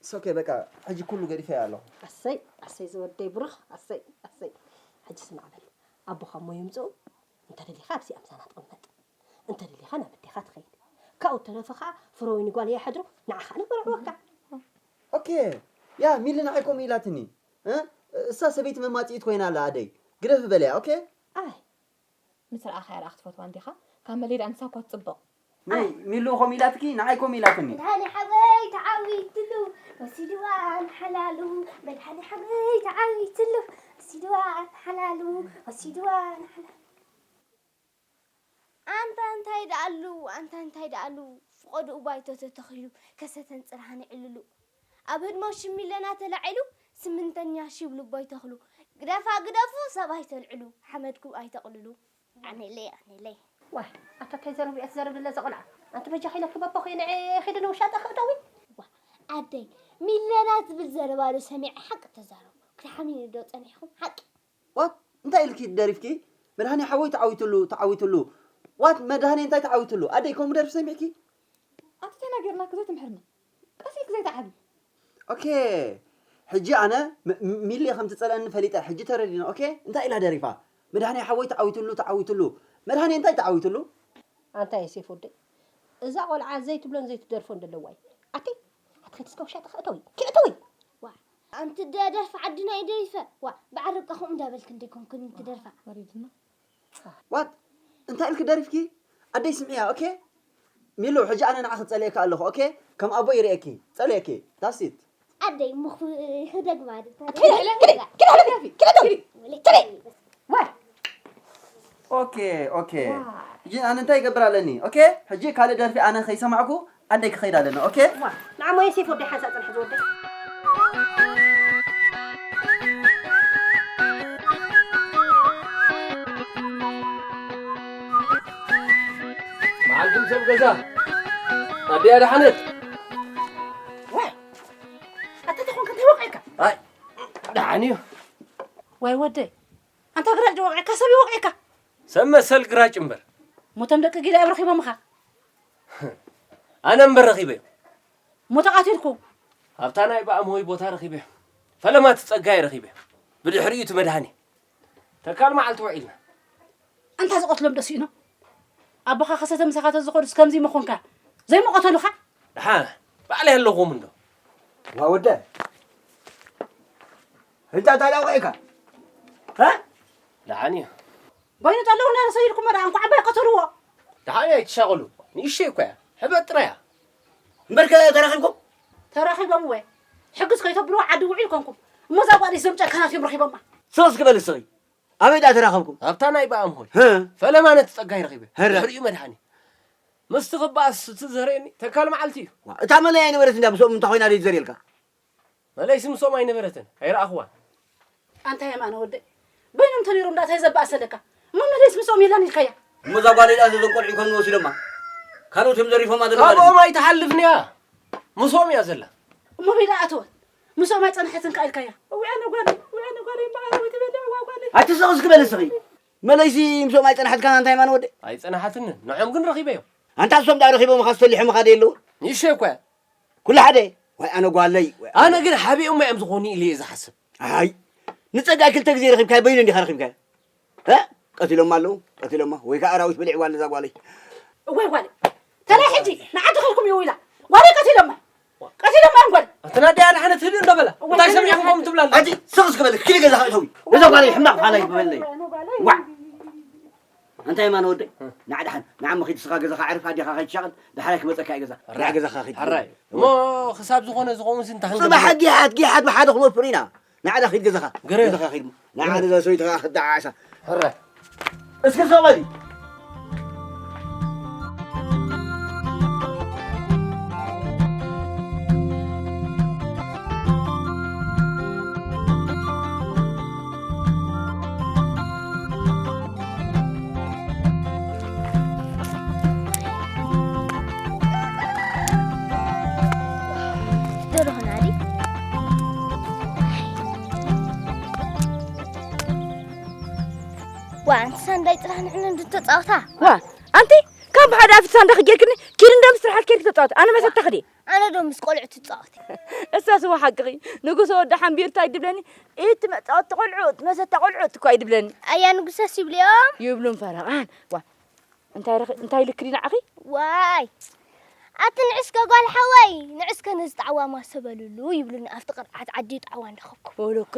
It's okay፣ በቃ፣ ሕጂ ኩሉ ገዲፈ ኣለኹ። ኣሰይ፣ ኣሰይ ዝወደይ ብሩኽ፣ ኣሰይ፣ ኣሰይ። ሕጂ ስማዕ በል፣ ኣቦኻ እሞ ይምጽኡ፣ እንተ ደሊኻ ኣብዚኣ ምሳና ትቕመጥ፣ እንተ ደሊኻ ናብ ኣዴኻ ትኸይድ። ካብኡ እተረፈ ኸኣ ፍረወይኒ ጓል የሕድሩ፣ ንዓኻ ንመርዕወካ። ኦኬ፣ ያ ሚሊ ንዓይ ከምኡ ኢላትኒ። እ? እሳ ሰበይቲ መማጽኢት ኮይና ኣላ ኣደይ። ግደፊ በለያ፣ ኦኬ? ኣይ፣ ምስ ረኣኻያ ደኣ ክትፈትዋ እንዲኻ? ካብ መለይ ደኣ ንሳ እኳ ትጽብቕ። ነይ፣ ሚሉ ከምኡ ኢላትኪ፣ ንዓይ ከምኡ ኢላትኒ። መድሃኔ ሓወይ ተዓዊትሉ፣ ወሲድዋ ንሓላሉ። መድሃኔ ሓወይ ተዓዊትሉ፣ ወሲድዋ ንሓላሉ፣ ወሲድዋ ንሓላሉ። ኣንታ እንታይ ደኣሉ፣ ኣንታ እንታይ ደኣሉ፣ ፍቖድኡ ባይቶ ተተኺሉ፣ ከሰተን ጽርሃን ይዕልሉ። ኣብ ህድሞ ሽሚለና ተላዒሉ፣ ስምንተኛ ሽብ ልቦ ይተኽሉ። ግደፋ ግደፉ፣ ሰብ ኣይተልዕሉ፣ ሓመድኩም ኣይተቕልሉ። ኣነለይ፣ ኣነለይ። ዋይ፣ ኣታ እንታይ ዘረብ እያ ትዘርብ ለዛ ቆልዓ? ኣንቲ በጃኺ ኢለኪ በቦኺ ንዒ ኺዲ ንውሻጠ ክእተዊ። ዋ፣ ኣደይ፣ ሚለና ዝብል ዘረባ ዶ ሰሚዐ ሓቂ ተዛረቡ። ክትሓሚኒ ዶ ጸኒሕኩም? ሓቂ። ዋት? እንታይ ኢልኪ ደሪፍኪ? መድሃኔ ሓወይ ተዓዊትሉ፣ ተዓዊትሉ። ዋት? መድሃኔ እንታይ ተዓዊትሉ? ኣደይ፣ ከምኡ ደርፊ ሰሚዕኪ? ኣቲ ተናገርናኪ ዘይትምሕርና። ቀስ ኢልኪ ዘይትዓቢ። ኦኬ። ሕጂ ኣነ ም-፣ ም-፣ ሚሊ ከም ትጸልአኒ ፈሊጠ። ሕጂ ተረዲነ። ኦኬ? እንታይ ኢላ ደሪፋ? መድሃኔ ሓወይ ተዓዊትሉ፣ ተዓዊትሉ። መድሃኔ እንታይ ተዓዊትሉ? ኣንታ ዮሴፍ ወደይ፣ እዛ ቆልዓ ዘይትብሎን ዘይትደርፎን ዘለዋ እዩ። ኣቲ፣ ኣቲ ኸይዲ እስከ ውሻጠ ክእተዊ፣ ክእተዊ። ዋ፣ ኣንቲ ደ-፣ ደርፊ ዓድና እዩ ደሪፈ። ዋ፣ ብዓረብጣኹም እንዳበልክ እንደ ኮንክን ትደርፋ። ወሪድና። ዋት? እንታይ ኢልኪ ደሪፍኪ? ኣደይ ስምዕያ፣ ኦኬ? ሚሉ፣ ሕጂ ኣነ ንዓኺ ጸልየኪ ኣለኹ፣ ኦኬ? ከም ኣቦ ይርእየኪ፣ ጸልየኪ። That's it። ኣደይ፣ እሞ ኽ-፣ ክደግማ ድ-፣ ኪድ፣ ኪድ፣ ኪድ፣ ኪድ፣ ኪድ፣ ኪድ። ዋይ። ኦኬ፣ ኦኬ። ዋይ። ሕጂ ኣነ እንታይ ይገብር ኣለኒ? ኦኬ? ሕጂ ካልእ ደርፊ ኣነ ከይሰማዕኩ ኣደይ ክኸይድ ኣለኒ፣ ኦኬ? ዋ፣ ንዓሞ ዮሴፍ ወደይ ሓንሳእ ጽንሕ ዝወደይ። መዓልኩም ሰብ ገዛ ኣደይ ኣድሓነት። ዋይ፣ ኣታ ተኾንካ እንታይ ወቒዕካ? ኣይ፣ ደሓን እዩ። ዋይ ወደይ፣ ኣንታ ግራጭ ዶ ወቒዕካ፣ ሰብ እዩ ወቒዕካ? ሰብ መሰል ግራጭ እምበር። ሞቶም ደቂ ጊዳ እዮም ረኺቦምኻ። ኣነ እምበር ረኺበዮም። እሞ ተቓቲልኩ? ኣብታ ናይ ብኣምሆይ ቦታ ረኺበዮም። ፈለማ እቲ ጸጋይ ረኺበዮም። ብድሕሪኡ እቲ መድሃኔ። ተካል መዓልቲ ውዒልና። ኣንታ ዝቐትሎም ዶ ስኢኖም? ኣቦኻ ከሰተ ምሳኻ ተዝኸዱስ ከምዚ ምኾንካ? ዘይምቐተሉኻ? ደሓ፣ ባዕለይ ኣለኹም እንዶ። ዋ ወደ። እንታይ ታዲያ ውዒካ? እ? ደሓን እዩ። በይኑ ጠለዉ እናበለ ሰዲድኩሞ ደኣ እንኳዕ ኣባይ ቀተልዎ። ደሓን እዩ፣ ኣይትሻቐሉ። ንእሽተይ እኮ እያ። ሕበጥ ጥራይ እያ። እምበርከ ተራኺብኩም? ተራኺቦም እወ። ሕግዝ ከይተብልዎ ዓዲ ውዒል ኮንኩም። እሞ እዛ ጓል እዞም ጨካናት እዮም ረኺቦማ። ስቕ እስኪ በል እስኺ። ኣበይ ደኣ ተራኸብኩም? ኣብታ ናይ በኣም ሆይ። ህ? ፈለማ ነቲ ጸጋይ ረኺበ። ህረ። ድሕሪኡ መድሃኒ። ምስቲ ክበኣስ እቲ ዘርእየኒ ተካል መዓልቲ እዩ። ዋ፣ እታ መለይ ኣይነበረት እንዳ ምስኦም እንተ ኮይና ደይ ትዘርእየልካ? መለይሲ ምስኦም ኣይነበረትን፣ ኣይረኣኽዋን። ኣንታ የማነ ወደይ፣ በይኖም ተነይሮም ደኣ እንታይ ዘበኣሰለካ? እሞ መለይሲ ምስኦም የላን ኢልካያ? እሞ እዛ ጓለይ ደኣ እዞም ቆልዑ ይኮኑ ወሲዶማ። ካልኦት እዮም ዘሪፎማ ዘለዉ ማለት እዩ። ካብኦም ኣይትሓልፍን እያ። ምስኦም እያ ዘላ። እሞ በይ ደኣ ኣተወት። ምስኦም ኣይጸንሐትን ከኣ ኢልካያ። እውያ ነጓለይ፣ እውያ ነጓለይ፣ እምበኣር ወይ ትበልዕ፣ እዋ ጓለይ። ኣቲ ስቕ እስኪ በል እስኺ። መለይሲ ምስኦም ኣይጸንሐትካን ኣንታ የማነ ወደይ? ኣይጸንሓትንን። ንዖም ግን ረኺበዮም። ኣንታ እሶም ደኣ ረኺቦምኻ ዝተሊሖምኻ ደይ ኣለዉ? ንእሽተይ እኮ እያ። ኩሉ ሓደ። ዋይ ኣነ ጓለይ፣ ዋይ ኣነ ኣነ ግን ሓቢኦማ እዮም ዝኾኑ ኢለ እየ ዝሓስብ። ኣይ፣ ንጸጋይ ክልተ ግዜ ረኺብካዮ፣ በይኑ እንዲኻ ረኺብካዮ? እ? ቀቲሎማ ኣለዉ፣ ቀቲሎማ። ወይ ከኣ ኣራዊት በሊዕዋ ኣለዛ ጓለይ። እዋይ ጓለይ፣ ተለይ ሕጂ ንዓዲ ከልኩም እዩ ኢላ። ጓለይ ቀቲሎማ። ቀቲሎማ እዮም ጓለይ። ኣቲ ናደይ ኣድሓነት ህድእ እንዶ በላ። እዋይ እንታይ ጓለይ ሰሚዕኩም ከምኡ ትብላ ኣላ? ኣቲ ስቕ እስኪ በል፣ ክሊ ገዛ ከእተዊ። ነዛ ጓለይ ሕማቕ ፋላይ በለይ። ዋ። ኣንታ የማነ ወደይ፣ እ። ንዓ ደሓን፣ ንዓ እሞ ኺድ ስኻ ገዛኻ ዕርፍ ኣዴኻ ኸይትሻቐል፣ ደሓራይ ክመጸካ እየ ገዛ። ንዓ ኣራይ፣ ገዛኻ ኺድ። ኣራይ። እሞ ክሳብ ዝኾነ ዝኸውን ሲ እንተ ጽባሕ ክንገብር? ጊሓት፣ ጊሓት ብሓደ ክመፍር ኢና። ንዓ ዳ ኺድ ገዛኻ። ግረ። ገዛኻ ኺድ። ንዓ ግረ። ነዛ ሰበይቲ ኸኣ ክደዓዓሳ። ሕራይ። እስኪ ሰበሊ። ደርሆ ናዲ። ዋ፣ ኣንቲ ሳንዳይ ጥራሕ ንሕና እንድተጻወታ። ዋ፣ ኣንቲ ካብ ሓደ ኣፊት ሳንዳ ክጌርክኒ፣ ኪድ እንደ ምስ ስራሓት ኬድክ ተጻወት። ኣነ መሰታ ክዲ። ኣነ ዶ ምስ ቆልዑ ትጻወት? እሳ ስዋ ሓቅኺ። ንጉሰ ወዲ ሓምቢርታ ይድብለኒ፣ እቲ መጻወቲ ቆልዑ፣ እቲ መሰታ ቆልዑ እኮ ይድብለኒ። ኣያ ንጉሰስ ይብልዮም? ይብሉን ፈረቓን። ዋ፣ እንታይ ረኺ-፣ እንታይ ልክዲ ንዓኺ? ዋይ! ኣቲ ንዕስከ ጓል ሓወይ፣ ንዕስከ ነዚ ጣዕዋ ማሰ በልሉ ይብሉኒ፣ ኣብቲ ቅርዓት ዓዲ ጣዕዋ እንዳኸብኩ። ወለከ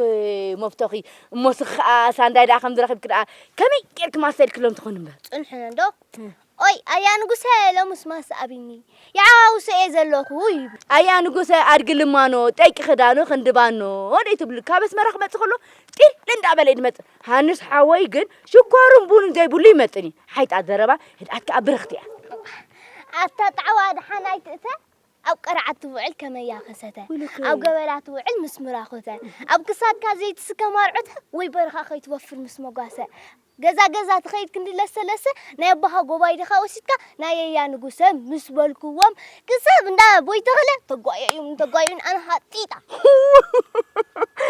መፍቶኺ፣ እሞ ስኺ ኸኣ ሳንዳይ ደኣ ከም ዝረኺብኪ ደኣ ከመይ ጌርኪ ማሰ ኢልክሎም ትኾኒ እምበር? ጽንሕነ እንዶ። እም። ኦይ፣ ኣያ ንጉሰ፣ ሎምስ ማሰ ኣቢኒ። ይዓዋውሰ እየ ዘለኹ ይብሉ። ኣያ ንጉሰ፣ ኣድጊ ልማኖ፣ ጠይቂ ክዳኑ ክንዲ ባኖ፣ ደይ ትብሉ። ካብ ኣስመራ ክመጽእ ከሎ ጢል እንዳበለ እዩ ዝመጽእ። ሃንስ ሓወይ ግን ሽኮርን ቡንን ዘይብሉ ይመጥን እዩ። ሓይጣት ዘረባ፣ ህድኣት ከኣ ብርኽቲ እያ። ኣብታ ጣዕዋ ደሓን ኣይትእተ፣ ኣብ ቀርዓት ትውዕል ከመያ ከሰተ፣ ውልከይ። ኣብ ገበላ ትውዕል ምስ ምራኹተ፣ ኣብ ክሳድካ ዘይትስከም ኣርዑተ፣ ወይ በረኻ ከይትወፍር ምስ መጓሰ፣ ገዛ ገዛ ትኸይድ ክንዲ ለሰለሰ፣ ናይ ኣቦኻ ጎባይ ዲኻ ወሲድካ፣ ናይ የያ ንጉሰ ምስ በልክዎም፣ ክሳብ እንዳ ቦይ ተኽለ ተጓየዩን ተጓየዩን ኣነ ሃጢጣ።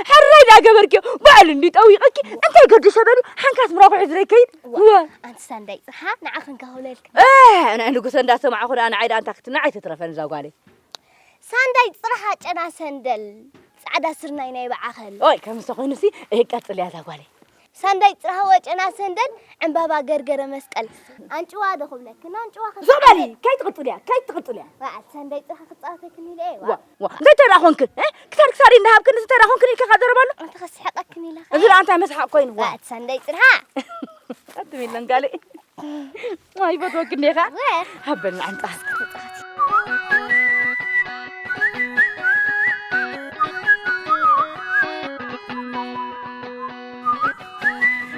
ሕራይ ዳኣ ገበርክዮ፣ ባዕሉ እንዲ ጠዊቐኪ፣ እንታይ ገድሾ በሊ፣ ሓንካስ ምራኹ ሕዝረ ይከይድ። ዋ፣ ዋ። ኣንቲ ሳንዳይ ጽሓ፣ ንዓኽን ከኽብለልክ። እ፣ ናይ ንጉሰ እንዳሰማዕኹ ደኣ ንዓይ ደኣ ኣንታ ክትናዕ ኣይትትረፈን እዛ ጓለይ። ሳንዳይ ጽርሓ ጨና ሰንደል፣ ጻዕዳ ስርናይ ናይ በዓኸል። ኦይ፣ ከምዚ ኮይኑሲ፣ እህ፣ ቀጽልያ እዛ ጓለይ። ሳንዳይ ጽርሓ ወጨና ሰንደል፣ ዕምባባ ገርገረ መስቀል። ኣንጭዋ ዶ ክብለክን፣ ኣንጭዋ ከ-፣ ዞባሊ፣ ከይትቕጽልያ፣ ከይትቕጽልያ። በዓል ሳንዳይ ጽርሓ ክጻወተክን ኢለ እየ፣ ዋ። ዋ፣ ዋ፣ እንታይ ተራ ኾንክን፣ እ? ክሳድ ክሳድ እንዳሃብክን፣ እዚ ተራ ኾንክን ኢልካ ካዘረባሉ? ኣንተ ከስሕቐክን ኢለኸ? እዚ ደኣ እንታይ መስሓቕ ኮይኑ? ዋ። በዓል ሳንዳይ ጽርሓ። ኣትም የለን ጋለይ። ኣይፈትወክን ዲኻ? ወ። ሃበኒ ዓንጣ።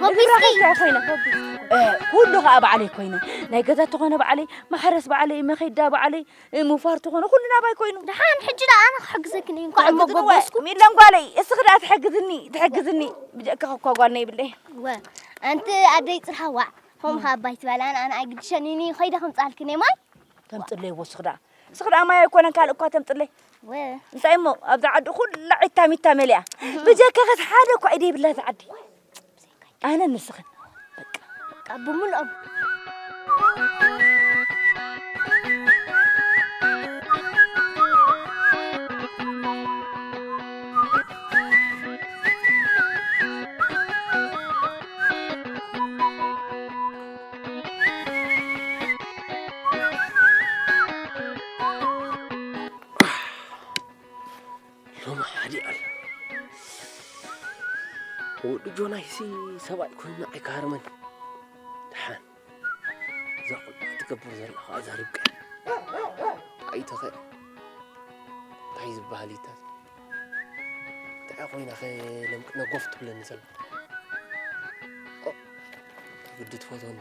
ጎቢስኪ። እዛ ኮይነ፣ ጎቢስ። እ፣ ኩሉ ኸኣ ባዕለይ ኮይነ። ናይ ገዛ ተኾነ ባዕለይ፣ ማሕረስ ባዕለይ፣ መኸዳ ባዕለይ፣ እ፣ ምፋር ተኾነ፣ ኩሉ ናባይ ኮይኑ። ደሓን ሕጂ ደኣ ኣነ ክሕግዘክን እየ፣ እንኳዕ እሞ ትሕግዝኒ ወ-፣ ጎበዝኩ። ሚለን ጓለይ፣ እስኺ ደኣ ትሕግዝኒ፣ ትሕግዝኒ። ብጀካ እኳ ጓል ነይብለይ። ወ፣ ኣንቲ ኣደይ ጽርሓዋ። ሆም ኸኣ ኣባይ ትበላን ኣነ ኣይግድሸንን እዩ፣ ኸይደ ከምጻልክን እየ ማይ። ተምጽለይ ወስኽ ደኣ። እስኽ ደኣ ማይ ኣይኮነን ካልእ እኳ ተምጽለይ። ወ። እንታይ እሞ ኣብዛ ዓዲ ኩላ ዒታ ሚታ መሊኣ። እህ። ብጀካኸስ ሓደ እኳ ኢደ ይብላ እዛ ዓዲ። ኣነ ንስኽን። በቃ። በቃ ብምልኦም። ሎሚ ሓዲኣ ኣላ። ወዲ ጆናይሲ ሰብኣይ ኮይና ኣይካርመን። ደሓን እዛ ቆልዓ ትገብር ዘላ ከዓ እዛ ርብቃ። ኣይተኸ እንታይ ዝበሃል ይታት እንታይ ኮይና ኸ ለምቅነ ጎፍ ትብለኒ ዘላ። ኦ፣ ግዲ ትፈትወኒ።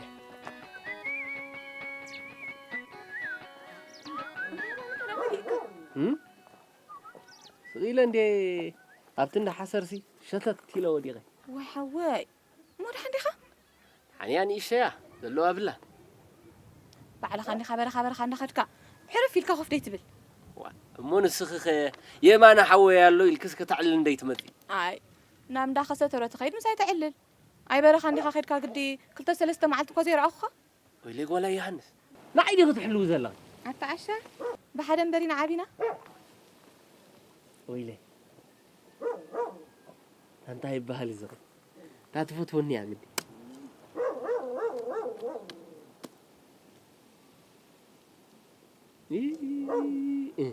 እም? ስቕ ኢለ እንዴ ኣብቲ እንዳ ሓሰርሲ ሸተት ኢለ ወዲቐ። ወይ ሓወይ፣ እሞ ደሓን ዲኻ? ሓንያ ንእሽተያ ዘለዋ ብላ። ባዕልኻ እንዲኻ በረኻ በረኻ እንዳኸድካ ሕርፍ ኢልካ ኮፍ ደይ ትብል። ዋ፣ እሞ ንስኺ ኸ የማነ ሓወይ ኣሎ ኢልክስ ከተዕልል እንደይ ትመጺ? ኣይ፣ ናብ እንዳ ከሰተሮ ትኸይድ ምሳይ ተዕልል። ኣይ በረኻ እንዲኻ ከድካ ግዲ ክልተ ሰለስተ መዓልቲ እኳ ዘይረኣኹኻ። ወይለይ ጓላ ዮሃንስ፣ ንዓይ ዲኺ ትሕልዊ ዘለኺ? ኣታ ዓሻ፣ ብሓደ እምበሪና ዓቢና። ወይለይ፣ እንታይ ይበሃል እዚ? እታ ትፈትወኒ እያ ግዲ። ኢ-፣ እ።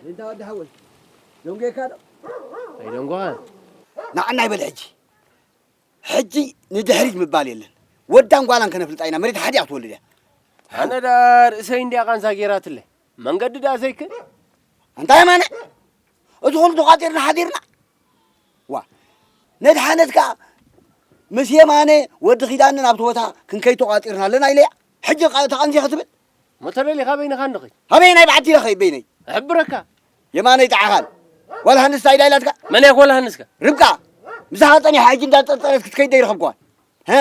እንታይ ወዲ ሓወይ? ደንጎየካ ዶ? ኣይደንጎኻን። ንዓና ይበል ሕጂ። ሕጂ ንድሕሪት ምባል የለን። ወዳን ጓላን ከነፍልጣ ኢና። መሬት ሓዲኣ ክትወልድ እያ። ኣነ ዳ ርእሰይ እንድያ ቃንዛ ጌራትለይ። መንገዲ ዳ ዘይክል? እንታይ የማነ? እቲ ኩሉ ተቋጺርና ሓዲርና? ዋ፣ ነድሓነት ከኣ ምስ የማነ ወዲ ኪዳነ ናብቲ ቦታ ክንከይድ ተቋጺርና ኣለና ኢለያ። ሕጂ ቃ-፣ ተቐንዚኻ ትብል? ሞተለሊ ካበይንኻ እንድኺ? ካበይ ናይ በዓቲ ኢኻ ከይበይነይ? እሕብረካ። የማነይ ጠዓኻል። ጓል ሃንስ እንታይ ኢላ ኢላትካ? መን እያ ጓል ሃንስካ? ርብቃ። ምሳኻ ጸኒሓ ሕጂ እንዳጠርጠረት ክትከይድ ዘይረኸብኳ። ሀ?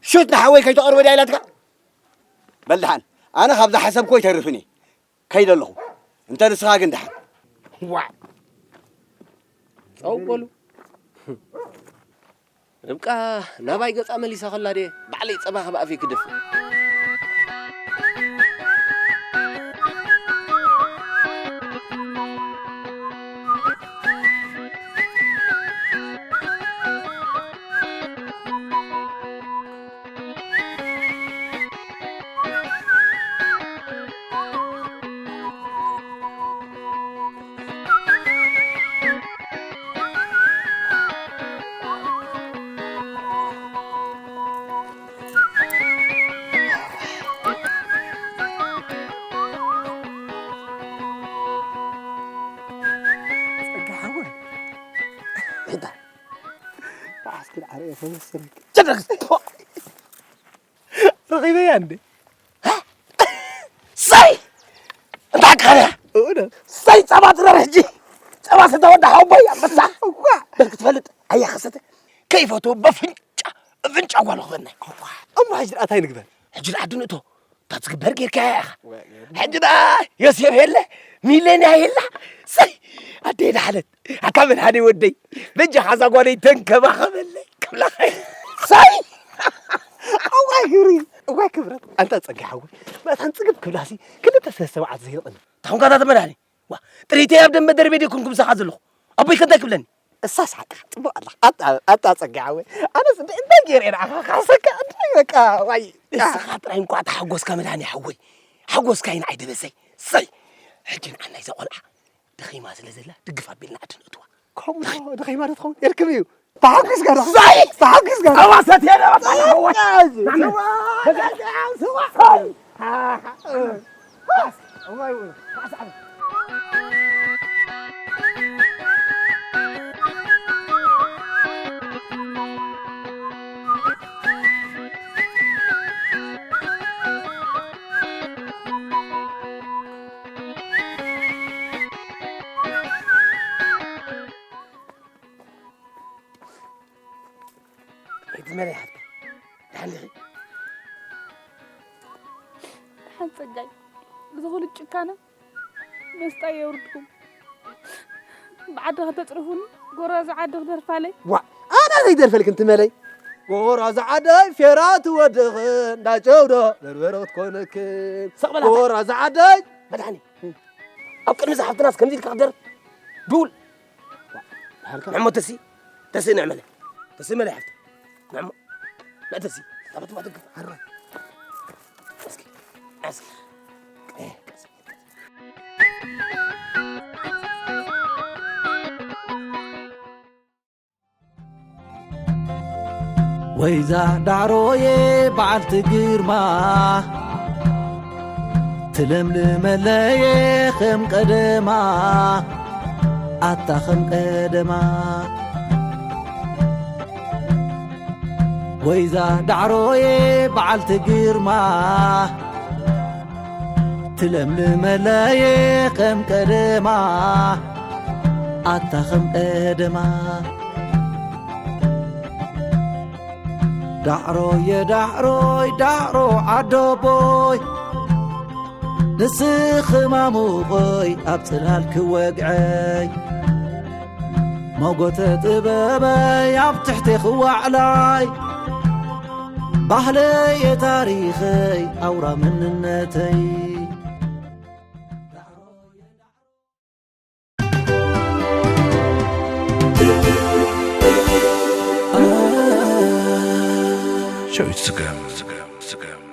ሹት ንሓወይ ከይተቐርቦ ድያ ኢላትካ? በል ደሓን። ኣነ ካብዛ ሓሰብኮ ይተርፍኒ። ከይደ ኣለኹ። እንተ ንስኻ ግን ደሓን። ዋዕ። ጸው በሉ። ርብቃ ናባይ ገጻ መሊሳ ከላ ድየ ባዕለይ ጸባ ካብ ኣፈይ ክደፍእ። ጸጋ ሓወይ። እንታይ? መዓስ ግን ዓርየ ፈሰሰለኪ? ጨረስ። ረኺበያ እንዴ? ሰይ! እንታይ ቃልያ? እውነት? ሰይ ጸባ ትረር ሕጂ! ጸባ ስተ ወዲ ሓወቦይ ኣንበሳ! እዋ! በል ክትፈልጥ ኣያ ከሰተ ከይፈትዎ በፍንጫ፣ እፍንጫ ጓል ክበናይ። እዋ! እሞ ሕጂ ደኣ እንታይ ንግበር? ሕጂ ደኣ ድንእቶ። እታ ትግበር ጌርካያ ኢኻ። ወ-፣ ሕጂ ደኣ ዮሴፍ የለ፣ ሚሌንያ የላ። ሰይ! ኣደይ ዳሕለት፣ ኣታ መድሃኔ ወደይ፣ በጃኻ እዛ ጓለይ ተንከባኸበለይ፣ ክብለኻ። ሰይ! እዋይ ክብሪ፣ እዋይ ክብረት። ኣንታ ጸጋ ሓወይ፣ መእታን ጽግብ ክብላሲ ክልተ ሰለስተ መዓልቲ ዘይርቕኒ። ታኹንካ እታ መድሃኔ? ዋ፣ ጥሪተይ ኣብ ደንበ ደርቤ ደይኮንኩ ምሳኻ ዘለኹ። ኣቦይ ከ እንታይ ክብለኒ? እሳስ ሓቅኻ ጽቡቕ ኣለኻ። ኣታ፣ ኣታ ጸጋ ሓወይ፣ ኣነስ እንደ-፣ እንታይ ገይረ ንዓኻ ክሓሰካ? እንታይ በቃ፣ ዋይ። ንስኻ ጥራይ እንኳዕ ተሓጎስካ መድሃኔ ሓወይ። ሓጎስካ እዩ ንዓይ ደበሰይ። ሰይ! ሕጂ ንዓና እዛ ቆልዓ ደኺማ ስለ ዘላ ድግፍ ኣቢልና ዓዲ ንእትዋ። ከምኡ ዶ ደኺማ ዶ ትኸውን? የርክብ እዩ። ተሓጒስካ ዶ? ሳይ! ተሓጒስካ ዶ? ጸባ ሰትየ ዶ? ሳይ! ናዕና። ስዋ! ሳይ! ስዋ! ሳይ! እቲ መለይ ሓፍተይ፣ ደሓን ዲኺ? ደሓን ጸጋይ፣ እዚ ኹሉ ጭካነ መስጣ የውርድኩም። ብዓዲ ከተጽርፉኒ፣ ጎራዙ ዓዲ ክደርፋለይ። ዋ፣ ኣነ ዘይደርፈልክን ትመለይ። ጎራዙ ዓደይ ፌራ ትወድኽን፣ እንዳጨውዶ በርበረ ክትኮንክን። ሰቕ በላ። ጎራዙ ዓደይ። መድሓኒ፣ ኣብ ቅድሚ እዛ ሓፍትናስ ከምዚ ኢልካ ክትደርፍ? ዱል። ንዕሞ ተሲ፣ ተሲ ንዕመለ። ተሲ መለ ሓፍቲ። ንዕሞ። ንዕተሲ። ታበት ማትክ። ሓራ። እስኪ። እስኪ። ኤ፣ ቀስ። ወይዛ ዳዕሮየ በዓልቲ ግርማ ትለምልመለየ ከም ቀደማ ኣታ ከም ቀደማ ወይዛ ዳዕሮየ በዓልቲ ግርማ ትለምልመለየ ከም ቀደማ ኣታ ከም ቀደማ ዳዕሮየ ዳዕሮይ ዳዕሮ ዓደቦይ ንስኺ ማሙቐይ ኣብ ጽላል ክወግዐይ ሞጎተ ጥበበይ ኣብ ትሕቴ ክዋዕላይ ባህለየ ታሪኸይ ኣውራ መንነተይ ሸዊት ስገም